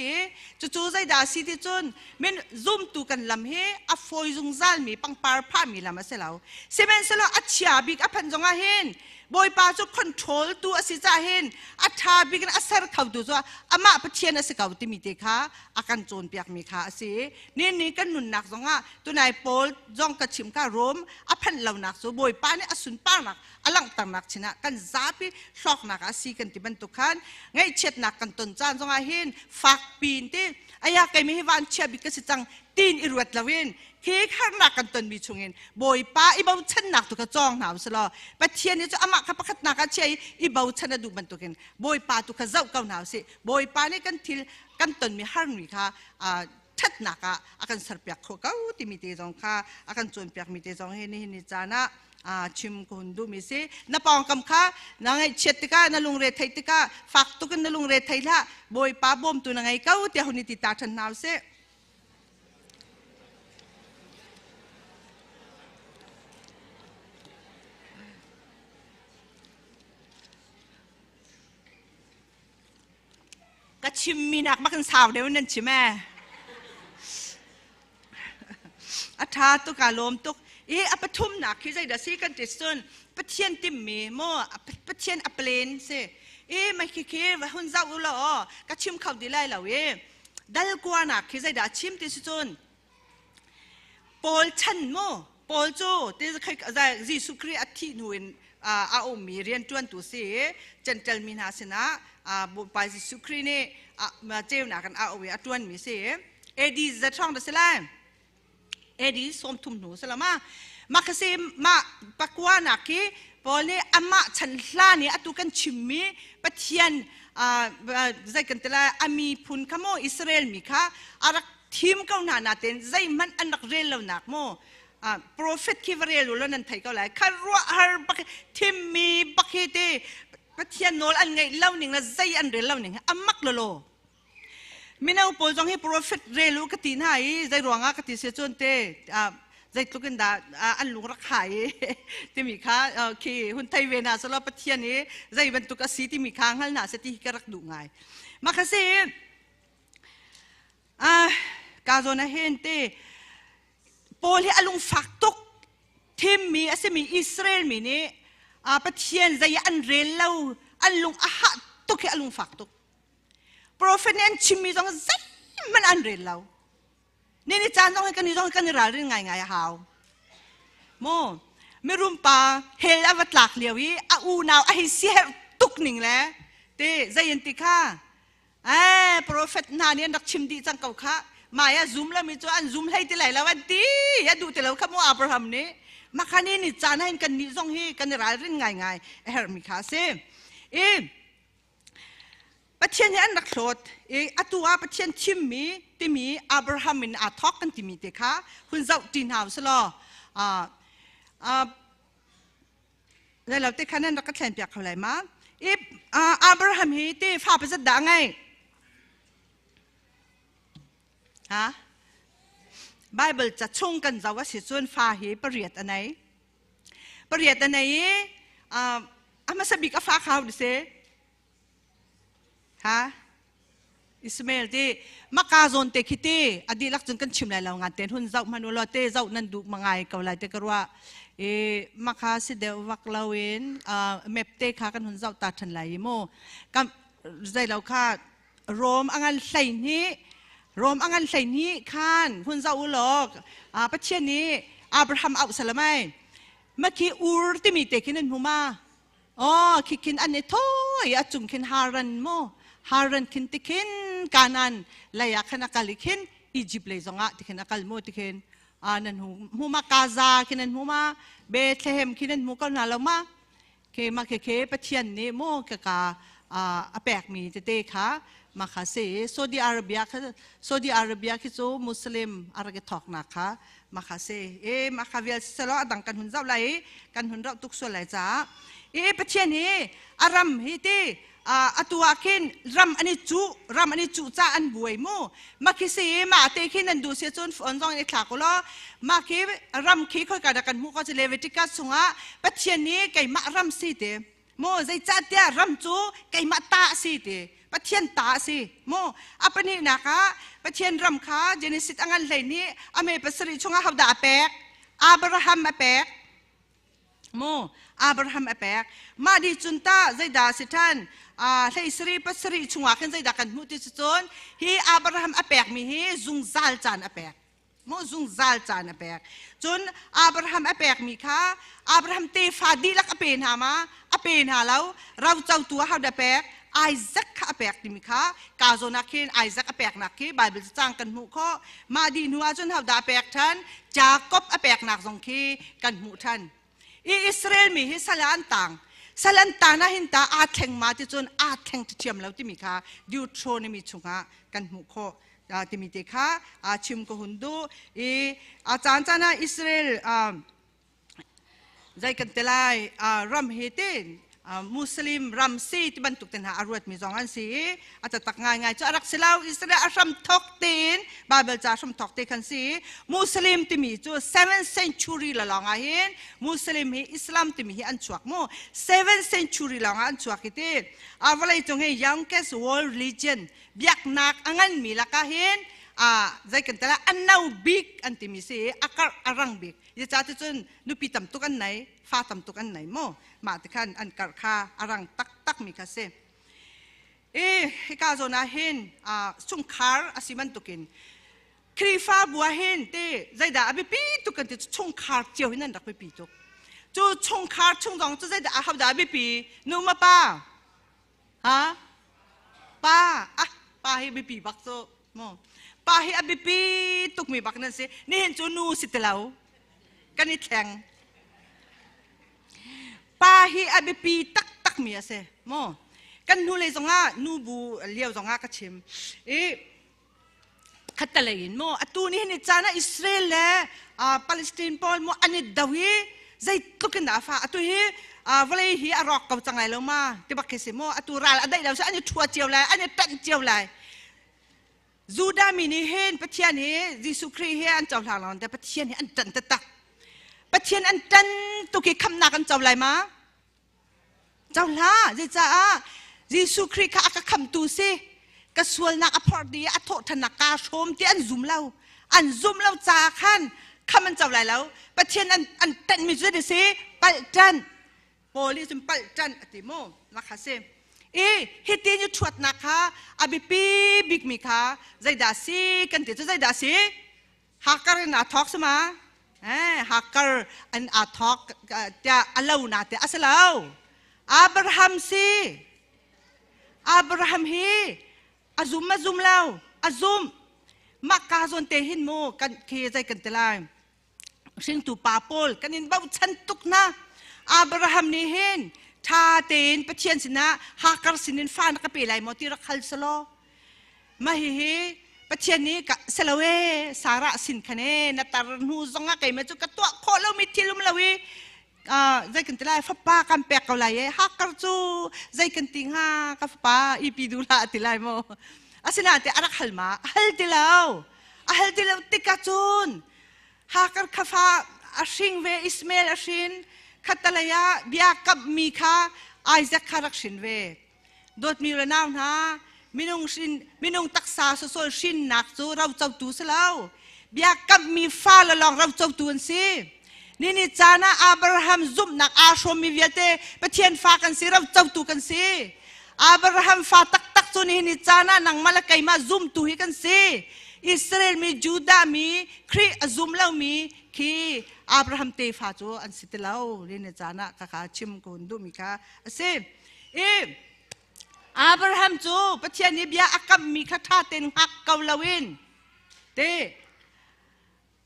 H: Cucu zeidah a si ti cun min zumtu kan lam hi a fawi zungzal mi pangpar phah mi lam a si lo. Sihmanhsehlaw a chia bik a phanh zongah hin Bawipa cu control tu a si cah hin a ṭha bik in a ser kho tu cu amah Pathian a si ko timi te kha a kan cawnpiak mi kha a si. Ni ni kan nunnak zongah tunai Paul zong ka chim kha Rom a phanh lonak cu Bawipa nih a sunparnak a langhternak chinah kan zapi hlawknak a si kan ti bantuk khan ngaihchiatnak kan ton caan zongah hin fak pin ti aya keimi hi van chia bik ka si cang tin i ruat loin khi harnak kan tonmi chungin Bawipa i bochannak tu kha cawng hna usih law Pathian nih cu amah kha pakhatnak ah chia i i bochan a duh bantukin Bawipa tu kha zoh ko hna usih. Bawipa nih kan thil kan tonmi harmi kha ṭhatnak ah a kan serpiak khawh ko timi te zong kha a kan cawnpiakmi te zong hi nihin ni caan ah chim ka hun duhmi si. Na pawngkam kha na ngaihchiat tikah, na lungre theih tikah fak tuk in na lungre thei hlah, Bawipa bawmtu na ngei ko tiah hun i ti ta ṭhan hna usih. Ka chimmi nak bak in sau deuh nan chim ee. A ṭha tuk, aa lawm tuk. I a pathumnak khi zeidah si kan ti cun Pathian timmi maw Pathian a plan si. I mai khi khi va hun zoh u law ka chim kho ti lai lo i dal kuanak khi zeidah a chim ti si cun Paul chan mu Paul cu ti Jesuh Khrih a thih hnu in a ummi rianṭuantu si i Gentile mi hna sinah Bawipa Jesuh Khrih nih ceunak in a auh i a ṭuanmi si. AD zat hrawng dah si lai? AD 30 hnu si lo ma? Mah kha si mah pakuanak khi Paul nih amah chan hlan i atu kan chimmi Pathian zei kan ti lai a miphun kha maw Israel mi kha a rak thim ko hna nain zeihmanh an rak rel lonak maw prophet khi va rel u law nan thei ko lai kha ruah har bak thimmi bak hi te Pathian nawl an ngaih lo ning le zei an rel lo ning a mak lolo. Mino pawl zong hi prophet rel u ka ti hna i zei ruangah ka ti si cun te zeitluk in dah an lung rak hai i timi kha khi hun thei ve hna selaw Pathian i zei bantuk a si timi kha hngal hna seh ti hi ka rak duh ngai. Mah kha si ka zawn ah hin te Paul hi a lungfak tuk. Thimmi a simi Israel mi nih Pathian zei an rel lo, an lung a hah tuk hi a lungfak tuk. Profet nih an chimmi zong zeihmanh an rel lo. Ni ni caan zong hi kan i zong kan i ralrin ngaingai a hau. Maw mirum pa hell a va tlak lio i a unau a hei siaherh tuk ning le te zei an ti kha Eh, prophet hna nih an rak chim dih cang ko kha. Mah a zum lomi cu an zum hlei ti lai lo an ti. A duh ti lo kha mu Abraham nih. Mah ni ni caan ah hin kan nih zong hi kan i ralrin ngaingai a herhmi kha a si. I Pathian hi an rak hlawt. I atu ah Pathian thimmi timi Abraham in aa thawk kan timi te kha hun zoh ti hna usih law Lo te khan nan rak ka thlen piak kho lai ma? I Abraham hi te fa pazat dah ngei? Ha? Bible ca chung kan zoh a si cun fa hi pariat a nei. Pariat a nei i a hmasa bik a fa khau di si. Ha? Ismael ti maka zawn te khi ti a dihlak cun kan chim lai lo ngan ten hun zoh hman u law te zoh nan duh mangai ko lai te ka ruah i maka si deuh vak lo in map te kha kan hun zoh ta than lai i mu kam zei lo kha Rom angan hlei ni Rom angan hlei ni khan hun zoh u law Pathian nih Abraham auh salamai makhi ur timi te khin an hmu ma Oh, khi khin an i thawi a cung khin Haran mu Haran khin tikhin Kanan lei ah khan a kal i khin Egypt lei zongah tikhin a kal mu tikhin nan hu mu ma Gaza khin an hmu ma Bethlehem khin an hmu ko hna lo ma ke ma ke ke Pathian nih mu ka ka a pekmi tete kha ma kha si. Saudi Arabia kha, Saudi Arabia khi cu Muslim a rak i thawknak kha ma kha si. E ma kha vial selo adang kan hun zau lai i kan hun rauh tuk sual lai caah e Pathian hi a ram hi ti atu ah khin ram an i cuh, ram an i cuh ca an buai mu. Ma khi si ma te khi nan duh si cun phone zong in i thlak ulaw ma khi ram khi khoi ka dah kan hmuh ko cu Leviticus chungah Pathian nih keimah ram si ti mu, zeicahtiah ram cu keimah ta a si ti, Pathian ta a si mu. A pahnihnak ah Pathian ram kha Genesis a ngan hlei nih a me pasarih chungah hodah a pek? Abraham a pek mu, Abraham a pek. Mah di cun ta zeidah si ṭhan? Hlei sarih pasarih chungah khin zeidah kan hmuh ti cu cun hi Abraham a pekmi hi zungzal caan a pek mu, zungzal caan a pek. Cun Abraham a pekmi kha Abraham tefa dihlak a pe hna ma? A pe hna lo. Rocotu a hodah pek? Isaac kha a pek timi kha ka zawn ah khin Isaac a peknak khi Bible cang kan hmuh khawh. Mah dih hnu ah cun hodah a pek ṭhan? Jakob a peknak zong khi kan hmuh ṭhan. I Israel mi hi sal ah an tang. Sal an tan ah hin ta aa thleng ma ti cun aa thleng ṭhiam lo timi kha Deuteronomy chungah kan hmuh khawh timi te kha chim ka hun duh. I a caan caan ah Israel zei kan ti lai, ram hi tin Muslim ram si ti bantuk te hna a ruatmi zong an si i a tatak ngaingai cu a rak si lo. Israel a hram thok tein Bible ca hram thok te khan si. Muslim timi cu 7th century la lawng ah hin Muslim hi Islam timi hi an chuak mu, 7th century lawng ah an chuak hi ti. A vawlei cung hi youngest world religion, biaknak a nganmi lakah hin zei kan tala an no bik an timi si, a karh a rang bik. Zeicah cun nupi tam tuk an nei, fa tam tuk an nei mu, mah ti khan an karh kha a rang taktak mi kha si. I hika zawn ah hin chungkhar a si bantukin Khrihfabu ah hin ti zeidah a biapi tuk kan ti? Chungkhar cio hin an rak biapi tuk. Cu chungkhar chung zong cu zeidah, ahodah a biapi? Nu ma pa? Ha, pa. Ah, pa hi biapi bak cu mu. Pa hi a biapi tukmi bak nan si. Nihin cu nu si ti lo, kan i thleng. Pa hi a biapi taktak mi a si mu. Kan hnulei zongah nu bu lio zongah ka chim i khattalei in mu, atu ni hin caan ah Israel le Palestine pawl mu an i do i zeitluk in dah a fa. Atu hi vawlei hi a rawk ko cang lai lo ma ti bak khi si mu. Atu ral a daih lo si, an i ṭhua cio lai, an i ṭanh cio lai. Judah mi nih hin Pathian hi, Jesuh Khrih hi an cohlang lo te, Pathian hi an ṭanh taktak. Pathian an ṭan tuk i khamhnak an co lai ma? Co hlah. Zecaah? Jesuh Khrih kha a ka khamtu si, ka sualnak a phorh dih, a thawhṭhannak kaa hrawm ti an zum lo. An zum lo caah khan kham an co lai lo. Pathian an ṭanhmi cu zei si? Palh ṭanh. Paul nih cun palh ṭanh a ti mu. Mah kha si. I hiti ni ṭhuatnak kha a biapi bikmi kha zeidah si kan ti cu? Zeidah si? Hakar in aa thawk sama eh Hakar an aa thawk tiah a lo na te a si lo. Abraham si. Abraham hi a zum, a zum lo, a zum. Mah ka zawn te hin mu kan khi zei kan ti lai, hringtu pa pawl kan in bochan tuk na. Abraham nih hin ṭha tein Pathian sinah Hakar sinin fa na ka pe lai maw ti rak hal selaw, mah hihi Pathian nih ka selo e, Sarah sin khan e na tar hnu zongah keimah cu ka tuah khawh lomi thil um lo i zei kan ti lai, fapa kan pek ko lai e, Hakar cu zei kan ti hnga, ka fapa ipi du hlah ti lai maw? Asinain te a rak hal ma? A hal ti lo. A hal ti lo tikah cun Hakar kha fa a hring ve, Ismael a hrin. Khattalei ah bia kamhmi kha Isaac kha rak hrin ve. Dawtmi le nau hna, minung hrin, minung taksa sawsol hrinnak cu rocotu si lo, bia kamhmi fa le lawng rocotu an si. Nini caan ah Abraham zumhnak aa hrawmmi vialte Pathian fa kan si, rocotu kan si. Abraham fa taktak cu nihin ni caan ah nangmah le keimah zumtu hi kan si. Israel mi, Judah mi, Khrih a zum lomi khi Abraham tefa cu an si ti lo. Nihin ni caan ah kaka chim ka hun duhmi kha a si. I Abraham cu Pathian nih bia a kamhmi kha ṭha tein hngak ko loin te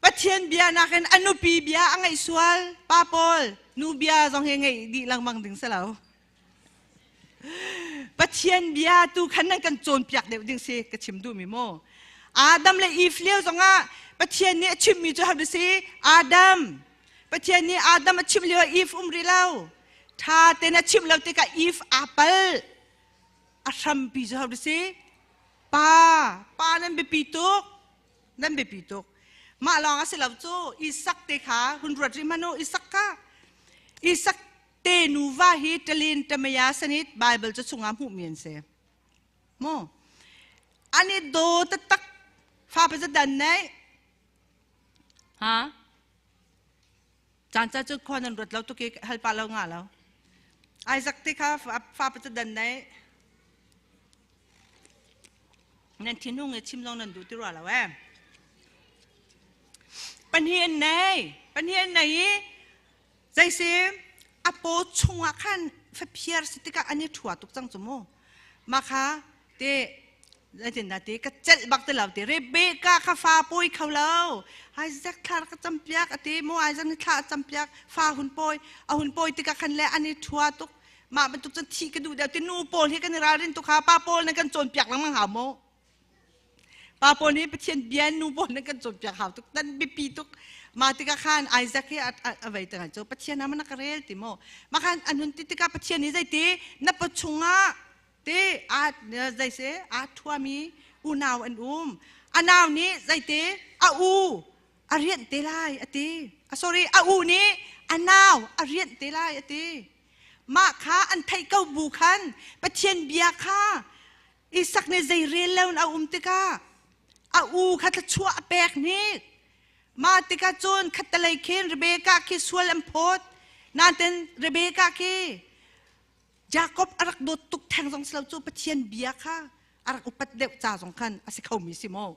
H: Pathian bia nakin a nupi bia a ngaih sual. Pa pawl, nu bia zong hi ngaih dih lengmang ding si lo. Pathian bia tu khan nan kan cawnpiak deuh ding si ka chim duhmi mu. Adam le Eve lio zongah Pathian nih a chimmi cu how si Adam Pathian nih Adam a chimh lio ah Eve um rih lo. Ṭha tein a chimh lo tikah Eve aa palh. A hrampi cu how si pa pa nan biapi tuk nan biapi tuk. Mah lawng a si lo cu Isak te kha hun ruat rih hmanh u Isak kha Isak te nuva hi talin tamaya sanit Bible cu chungah hmuhmi an si. Mu an i daw taktak fa pa dan nei ha caan ca cu khua nan ruat lo tuk i hal pa lo nga lo Isaac te kha fa pa dan nei nan thinhung i chim zong nan duh ti rua lo eh pahnih an nei pahnih an nei i Zeisi a paw chungah khan faphiar si tikah an i ṭhua tuk cang cu mu. Mah kha te zeitindah ti ka celh bak ti lo ti Rebecca kha fa pawi kho lo. Isaac thla ka campiak a ti mu Isaac nih thla a campiak fa hun pawi a hun pawi tikah khan le an i ṭhua tuk. Mah bantuk cun thih ka duh deuh ti nu pawl hi kan i ralrin tuk ha pa pawl nan kan cawnpiak lengmang hau mu. Pa pawl nih Pathian bia nu pawl nih kan cawnpiak hau tuk tan biapi tuk mah tikah khan Isaac hi a vei te cu Pathian ah mana ka rel ti maw mah khan an hun ti tikah Pathian nih zeiti na pachungah te a zei se a thuami unau an um a nau nih zeiti a u a rianh te lai a ti sorry a u nih a nau a rianh te lai a ti mah kha an theih ko bu khan Pathian bia kha Isak nih zei rel lo in a um tikah a u kha thluachuah a pek hnik. Mah tikah cun khattelei khin Rebekah khi sual an phawt. Nain Rebekah khi Jakob a rak dawt tuk theng zong si lo cu Pathian bia kha a rak upat deuh ca zong khan a si khomi si maw.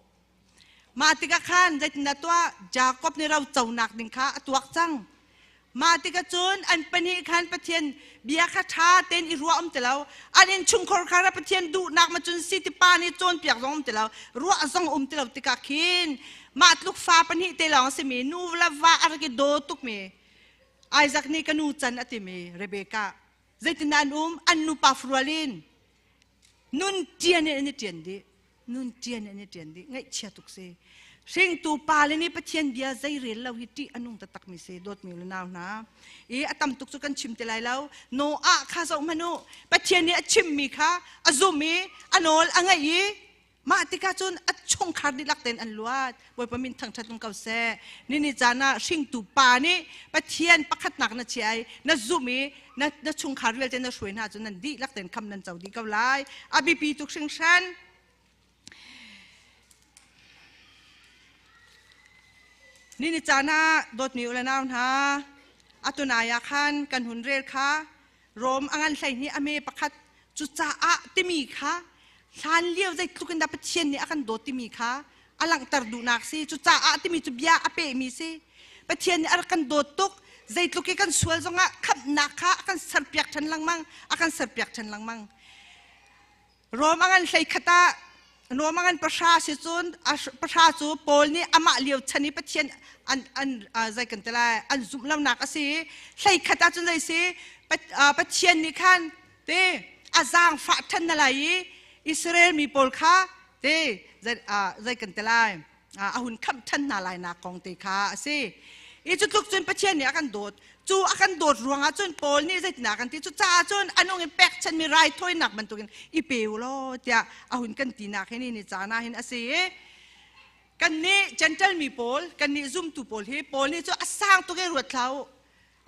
H: Mah tikah khan zeitindah tuah Jakob nih ro conak ding kha a tuak cang. Mah tikah cun an pahnih khan Pathian bia kha ṭha tein i ruah um ti lo. An innchungkhar kha Pathian duhnak ma cun si ti pa nih cawnpiak zong um ti lo, ruah zong um ti lo tikah khin mah tluk fa pahnih te lawng a simi nu le va a rak i daw tukmi Isaac nih ka nu can a timi Rebekah zeitindah an um an nupa furual in nun ṭian in an i ṭian dih. Nun ṭian an i ṭian dih ngaihchia tuk si hringtu pale nih Pathian bia zei rel lo hi ṭih a nung taktak mi si dawtmi le nau hna i a tam tuk cu kan chim ti lai lo Noah kha zoh hmanh u Pathian nih a chimmi kha a zum i a nawl a ngaih i mah tikah cun a chungkhar dihlak tein an luat Bawipa min thangṭhat um ko seh nini caan ah hringtu pa nih Pathian pakhatnak na chia i na zumh i na, na chungkhar vialte na hruai hna cu nan dihlak tein kham nan co dih ko lai a biapi tuk hringhran nini caan ah dawtmi u le nau hna atunai ah khan kan hun rel kha Rom a ngan 12 a me pakhat cucaah timi kha hlan lio zeitluk in dah Pathian nih a kan dawt timi kha a langhter duhnak si cucaah timi cu bia a pehmi si Pathian nih a rak kan dawt tuk zeitluk i kan sual zongah khamhnak kha a kan serpiak ṭhan lengmang a kan serpiak ṭhan lengmang Rom a ngan 11 ah Rom a ngan 10 si cun pahra cu Paul nih amah lio chan i Pathian an an zei kan ti lai an zumh lonak a si 11 ah cun zei si Pathian nih khan te a zaangfah ṭhan na lai i Israel mi pawl kha te zei kan ti lai a hun khamh ṭhan hna lai nak kong te kha a si i cu tluk cun Pathian nih a kan dawt cu a kan dawt ruangah cun Paul nih zeitindah kan ti cu caah cun a nung in pekchanmi raithawinak bantukin i pe u law tiah a hun kan tinak hi ni caan ah hin a si i kan nih Gentle mi pawl kan nih zumtu pawl hi Paul nih cu a sang tuk i ruat hlah u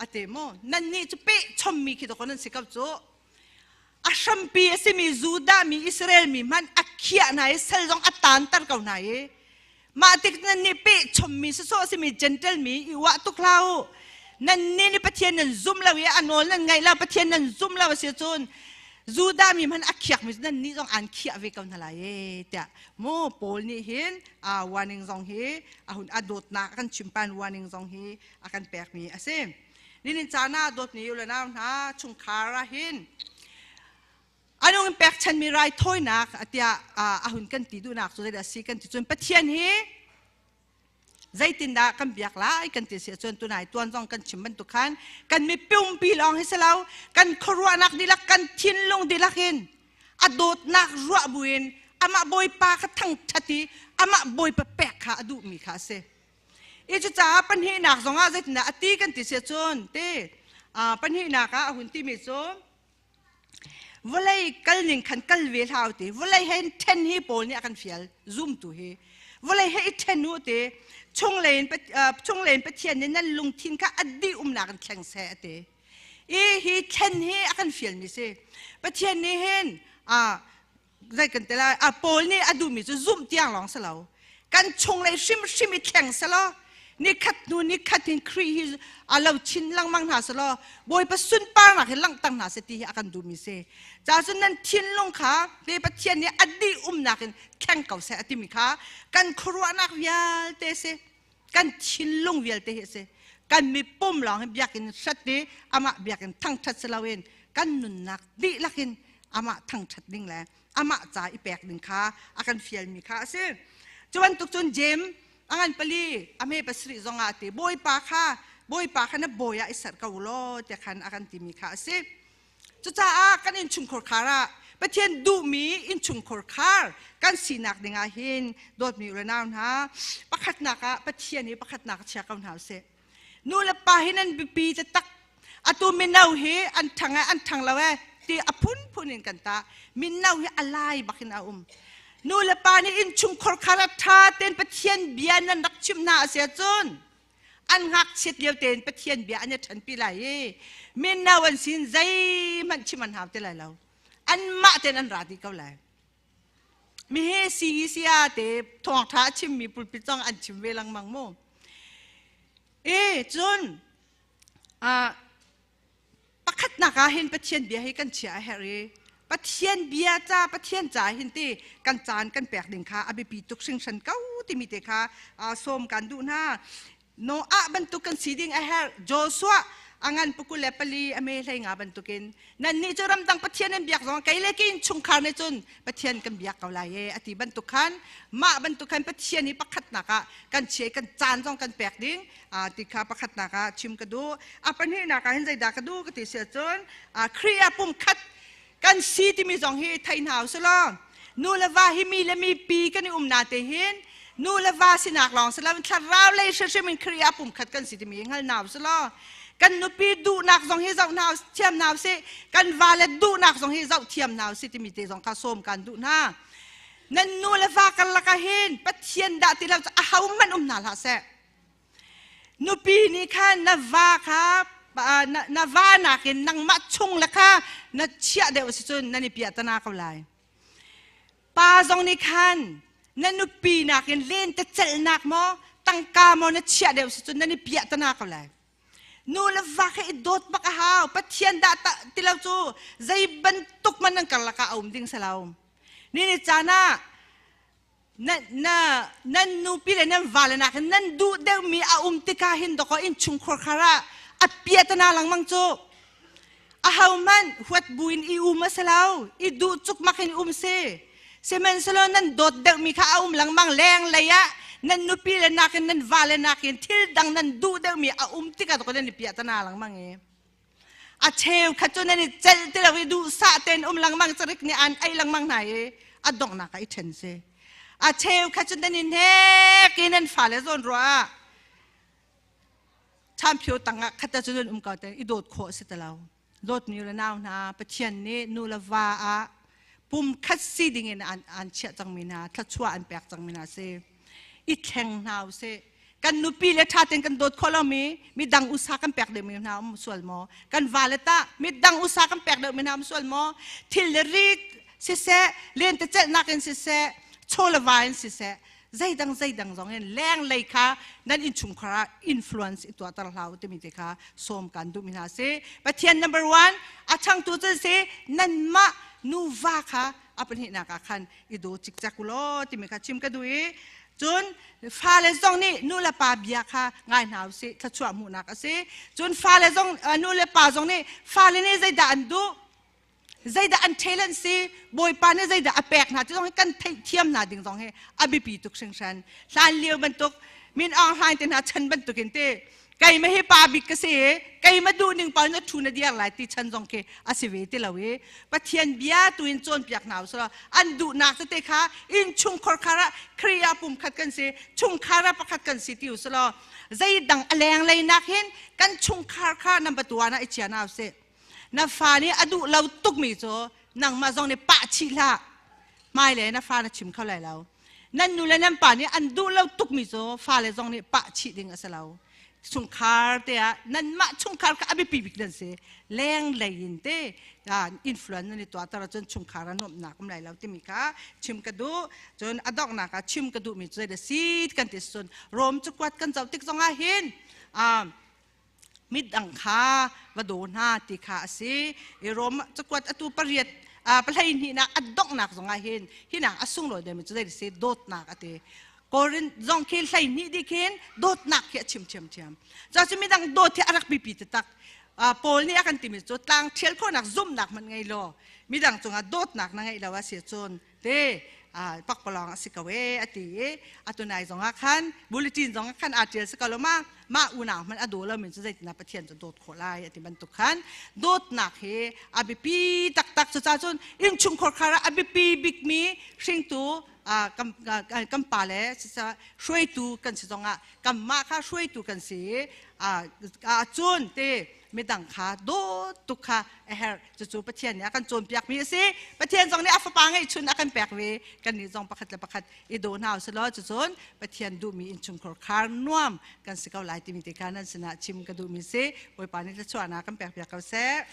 H: a te maw nan nih cu peh chommi khi dawk nan si ko cu a hrampi a simi Judah mi Israel mi hmanh a khiah hna i sal zong a taanter ko hna i mah tik nan nih peh chommi sawsawh a simi Gentle mi i uah tuk hlah u nan nih nih Pathian nan zum lo i a nawl nan ngaih lo Pathian nan zum lo a si cun Judah mi hmanh a khiak mi nan nih zong an khiah ve ko hna lai e tiah mu Paul nih hin a warning zong hi a hun a dawtnak a kan chimpan warning zong hi a kan pekmi a si. Ninin caan ah dawtmi u le nau hna chungkhar ah hin anung in pekchanmi raithawinak tiah a hun kan ti duhnak cu zeidah a si kan ti cun Pathian hi zeitindah kan biak lai kan ti si ahcun tunai tuan zong kan chim bantuk khan kan mi pumpi lawng hi si lo kan khuaruahnak dihlak kan thinlung dihlak in. A dawtnak ruah buin amah Bawipa kha thangṭhat i amah Bawipa pek kha a duhmi kha a si. I cucaah pahnihnak zongah zeitindah a ti kan ti si ahcun ti pahnihnak ah a hun timi cu vawlei kal ning khan kal ve hlah ti vawlei he ṭhen hi Paul nih a kan fial zumtu hi vawlei he i ṭhen u ti chunglei in chunglei in Pathian nih nan lungthin kha a dih umnak in thleng seh a ti i hi thlen hi a kan fialmi si Pathian nih hin zei kan ti lai a Paul nih a duhmi cu zumh tiang lawng si lo kan chunglei hrimhrim i thleng selaw nikhat hnu nikhat hin Khrih hi a lo chin lengmang hna selaw Bawipa sunparnak hi langhter hna seh ti hi a kan duhmi si ca cun nan thinlung kha te Pathian nih a dih umnak in thleng ko seh a timi kha kan khuaruahnak vialte si kan thinlung vialte hi si kan mipum lawng hi biakinn hrat i amah biakinn thangṭhat si loin kan nunnak dihlak in amah thangṭhat ding le amah ca i pek ding kha a kan fialmi kha a si. Cu bantuk cun Jeim a ngan pali a hme pasarih zongah a ti Bawipa kha Bawipa kha na bawi ah i serh ko law tiah khan a kan timi kha a si. Cucaah kan innchungkhar khar ah Pathian duhmi innchungkhar khar kan sinak dingah hin dawtmi u le nau hna pakhatnak ah Pathian hi pakhatnak chia ko hna usih. Nu le pa hi nan biapi taktak. Atu mino hi an ṭhang e an ṭhang lo e ti a phunphun in kan tah. Mino hi a lai bak in a um. Nu le pa nih innchungkhar khar ah ṭha tein Pathian bia nan rak chimh hna a si ahcun an ngakchiat lio tein Pathian bia an i ṭhanpi lai i mino an sin zeihmanh chim an hau ti lai lo. Anmah tein an ra dih ko lai. Mihi CEC ah te thawngṭha a chimmi pulpit zong an chim ve lengmang mu. E cun pakhatnak ah hin Pathian bia hi kan chia a herh i Pathian bia ca Pathian ca hin ti kan caan kan pek ding kha a biapi tuk hringhran ko timi te kha sawm kan duh hna. Noah bantuk kan si ding a herh. Joshua a ngan pukul le pali a me hlei nga bantukin nannih cu ramdang Pathian an biak zong kei le ke innchungkhar nih cun Pathian kan biak ko lai e a ti bantuk khan mah bantuk khan Pathian hi pakhatnak ah kan chia kan caan zong kan pek ding ti kha pakhatnak ah chim ka duh. A pahnihnak ah hin zeidah ka duh ka ti si ahcun Khrih ah pumkhat kan si timi zong hi thei hna usih law nu le va hi mi le mi pi kan i um na te hin nu le va sinak lawng si lo thlarau lei hrimhrim in Khrih ah pumkhat kan si timi hngal hna usih law kan nupi duhnak zong hi zoh hna thiam hna usih kan va le duhnak zong hi zoh thiam hna usih timi te zong kha sawm kan duh hna nan nu le va karlak ah hin Pathian dah ti lo cu ahohmanh um hna hlah seh Nupi nih khan na va kha na va nakin nangmah chung le kha na chiah deuh si cun nan i piahtana ko lai. Pa zong nih khan na nupi nakin lentecelhnak maw tangka maw na chiah deuh si cun nan i piahtana ko lai. Nu le va kha i dawt bak a hau. Pathian dah ti lo cu zei bantuk man nan karlak ah a um ding si lo. Ni ni caan ah na na nan nupi le nan vale nakin nan duh deuhmi a um tikah hin dawkaw innchungkhar khar ah a piatana lengmang cu ahohmanh huat buin i um a si lo i duh cukmak in um si sihmanhsehlaw nan dawt deuhmi kha a um lengmang leng lei ah nan nupi le nakin nan vale nakin thil dang nan duh deuhmi a um tikah dawkaw nan i piatana lengmang i a cheu khat cu nan i celh ti lo i duhsah tein um lengmang carik nih an ei lengmang hna i a donghnak ah i ṭhen si a cheu khat cu nan i hnek i nan fale zawn ruah ah champhio tangah khat cu nan um ko te i dawt khawh si ti lo dawtmi le nau hna Pathian nih nu le va ah pum khat si ding in an an chiah cangmi hna thluachuah an pek cangmi hna si i thleng hna usih kan nupi le ṭha tein kan dawt khawh lomi midang usa kan pek deuhmi hna um sual maw kan va le tah midang usa kan pek deuhmi hna um sual maw thil le rit siseh lentecelhnak in siseh chaw le va in siseh zeidang zeidang zong in leng lei kha nan innchungkhar ah influence i tuahter hlah u timi te kha sawm kan duhmi hna si Pathian number one a changtu cu si nanmah nuva kha a pahnihnak ah khan i daw cikcek u law timi kha chim ka duh i cun fale zong nih nu le pa bia kha ngai hna usih thluachuah hmuhnak a si cun fale zong nu le pa zong nih fale nih zeidah an duh zeidah an talent si bawipa nih zeidah a pek hna ti zong hi kan theihthiam hna ding zong hi a biapi tuk hringhran hlan lio bantuk min aung hlaing te hna chan bantukin te. Keimah hi pa bik ka si i keimah duh ning paoh in a thu na diar lai ti chan zong khi a si ve ti lo i Pathian bia tu in cawnpiak hna usih law an duhnak tete kha inn chungkhar khar ah Khrih ah pumkhat kan si chungkhar ah pakhat kan si ti usih law zeidang a lenglei nak hin kan chungkhar kha number tuan ah i chia hna usih. Na fa nih a duh lo tukmi cu nangmah zong nih pah chih hlah. Hmailei na fa na chim kho lai lo. Nan nu le nan pa nih an duh lo tukmi cu fale zong nih pah chih ding a si lo. Chungkhar te ah nanmah chungkhar kha a biapi bik nan si. Lenglei in te influence nan i tuah tar ahcun chungkhar a nuamhnak um lai lo timi kha chim ka duh. Cun a donghnak ah chim ka duhmi cu zei si kan ti cun Rom cakuat kan zoh tik zong ah hin midang kha va daw hna ti kha a si i Rom cakuat atu pariat pahlei hnihnak a donghnak zongah hin hinak a sunglawi deuhmi cu zei si dawtnak a ti Korin zong khi hlei hnih dih khin dawtnak khi a chim ṭhiamṭhiam. Cu midang dawt hi a rak biapi taktak. Paul nih a kan timi cu tlang ṭhial khawhnak zumhnak hmanh ngei law midang cungah dawtnak na ngeih lo a si cun te pakpalawng a si ko e a ti i atu nai zong ah khan bulletin zong ah khan aa ṭial si ko lo ma mah unau hmanh a daw lomi cu zeitindah Pathian cu dawt khawh lai a ti bantuk khan dawtnak hi a biapi taktak cucaah cun innchungkhar khar ah a biapi bikmi hringtu kan pa le hruaitu kan si zongah kanmah kha hruaitu kan si i cun te midang kha dawt tuk kha a herh cucu Pathian nih a kan cawnpiakmi a si Pathian zong nih a fapa ngeihchun a kan pek ve kannih zong pakhat le pakhat i daw hna usih law cucun Pathian duhmi innchungkhar khar nuam kan si ko lai timi te kha nan sinah chim ka duhmi si Bawipa nih thluachuahnak kan pek piak ko seh.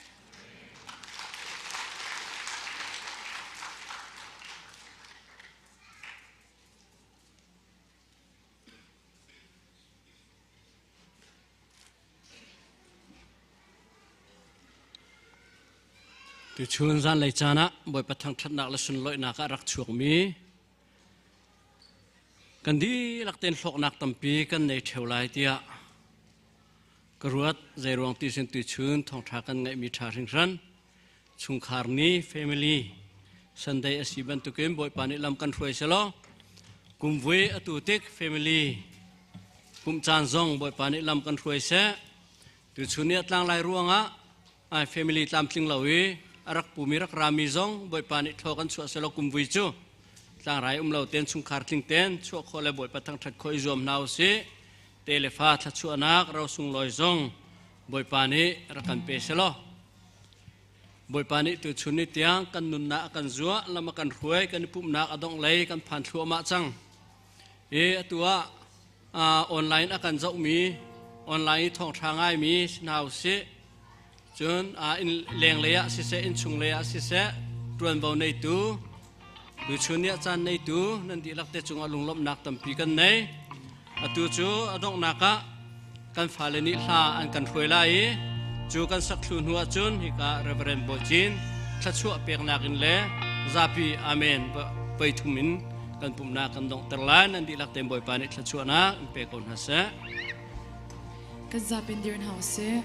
E: Tuchun zanlei caan ah Bawipa thangṭhatnak le sunlawihnak ah rak chuakmi kan dihlak tein hlawknak tampi kan nei ṭheo lai tiah ka ruat. Zeiruang ti sin tuchun thawngṭha kan ngeihmi ṭha hringhran chungkhar ni family Sunday a si bantukin Bawipa nih lam kan hruai selaw kumvui atu tik family pumh caan zong Bawipa nih lam kan hruai seh. Tuchun ni a tlanglai ruangah ai family tlamtling lo i a rak pumi rak rami zong Bawipa nih thlaw kan chuah selaw kumvui cu tlangrai um lo ten chungkhar tling ten chuah khawh le Bawipa thangṭhat khawh i zuam hna usih. Te le fa thlachuahnak ro sunglawi zong Bawipa nih rak kan pe selaw. Bawipa nih tuchun ni tiang kan nunnak a kan zuah, lam a kan hruai, kan i pumhnak a dongh lei kan phan thluahmah cang. I atu ah online a kan zohmi, online i thawngṭha ngaimi si hna usih. Cun inn lenglei ah siseh, innchung lei ah siseh, ṭuanvo neitu, tuchun ni ah caan neitu nan dihlak te cungah lunglawmhnak tampi kan nei. Atu cu a donghnak ah kan fale nih hla an kan hruai lai i cu kan sak thlu hnu ahcun hika Reverend Bawi Cin thluachuah peknak in le zapi amen pei thum in kan pumhnak kan donghter lai. Nan dihlak tein Bawipa nih thluachuahnak in pe ko hna seh.
A: Kan zapin dir hna usih.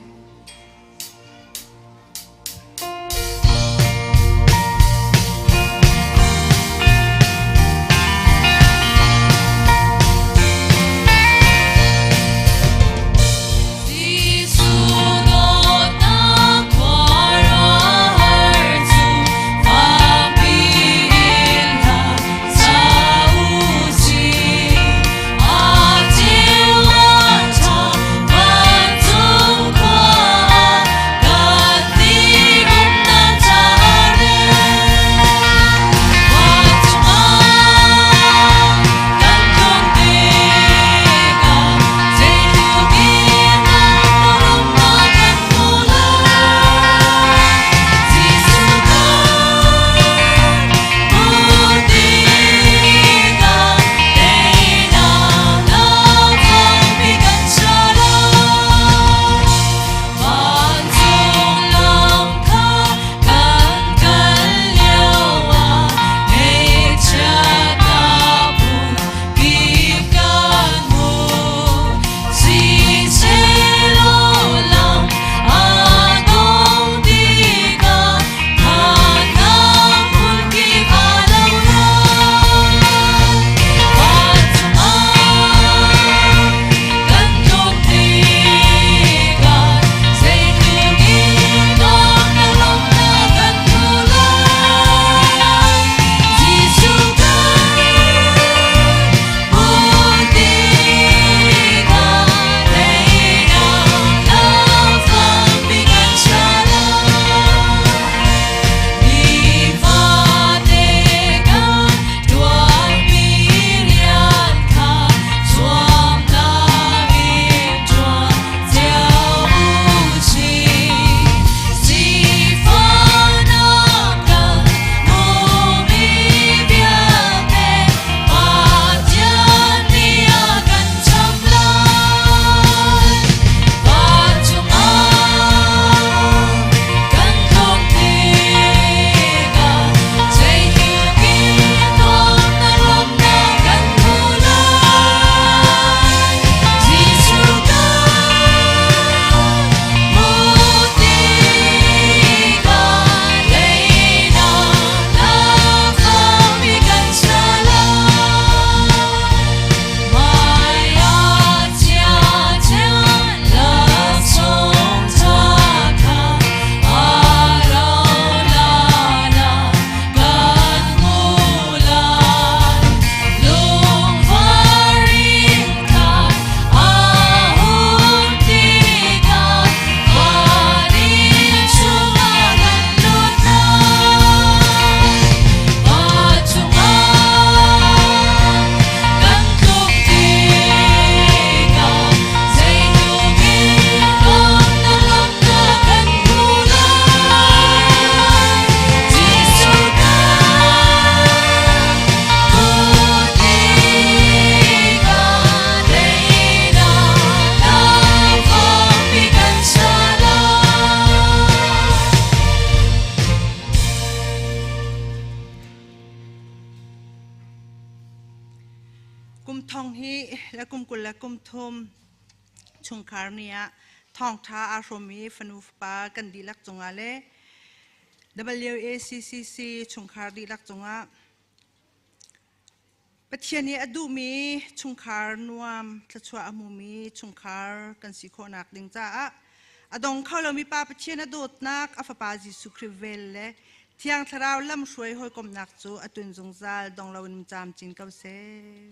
H: Kum thong hi le kum 23 chungkhar ni ah thawngtha aa hrawmmi fanu fapa kan dihlak cungah le WACCC chungkhar dihlak cungah Pathian nih a duhmi chungkhar nuam thluachuah a hmumi chungkhar kan si khawhnak ding caah a dong kho lomi Pa Pathian a dawtnak a Fapa Jesuh Khrih vel le Thiang Thlarau lamhruai hawikomhnak cu a tun zungzal dong loin caamcin ko seh.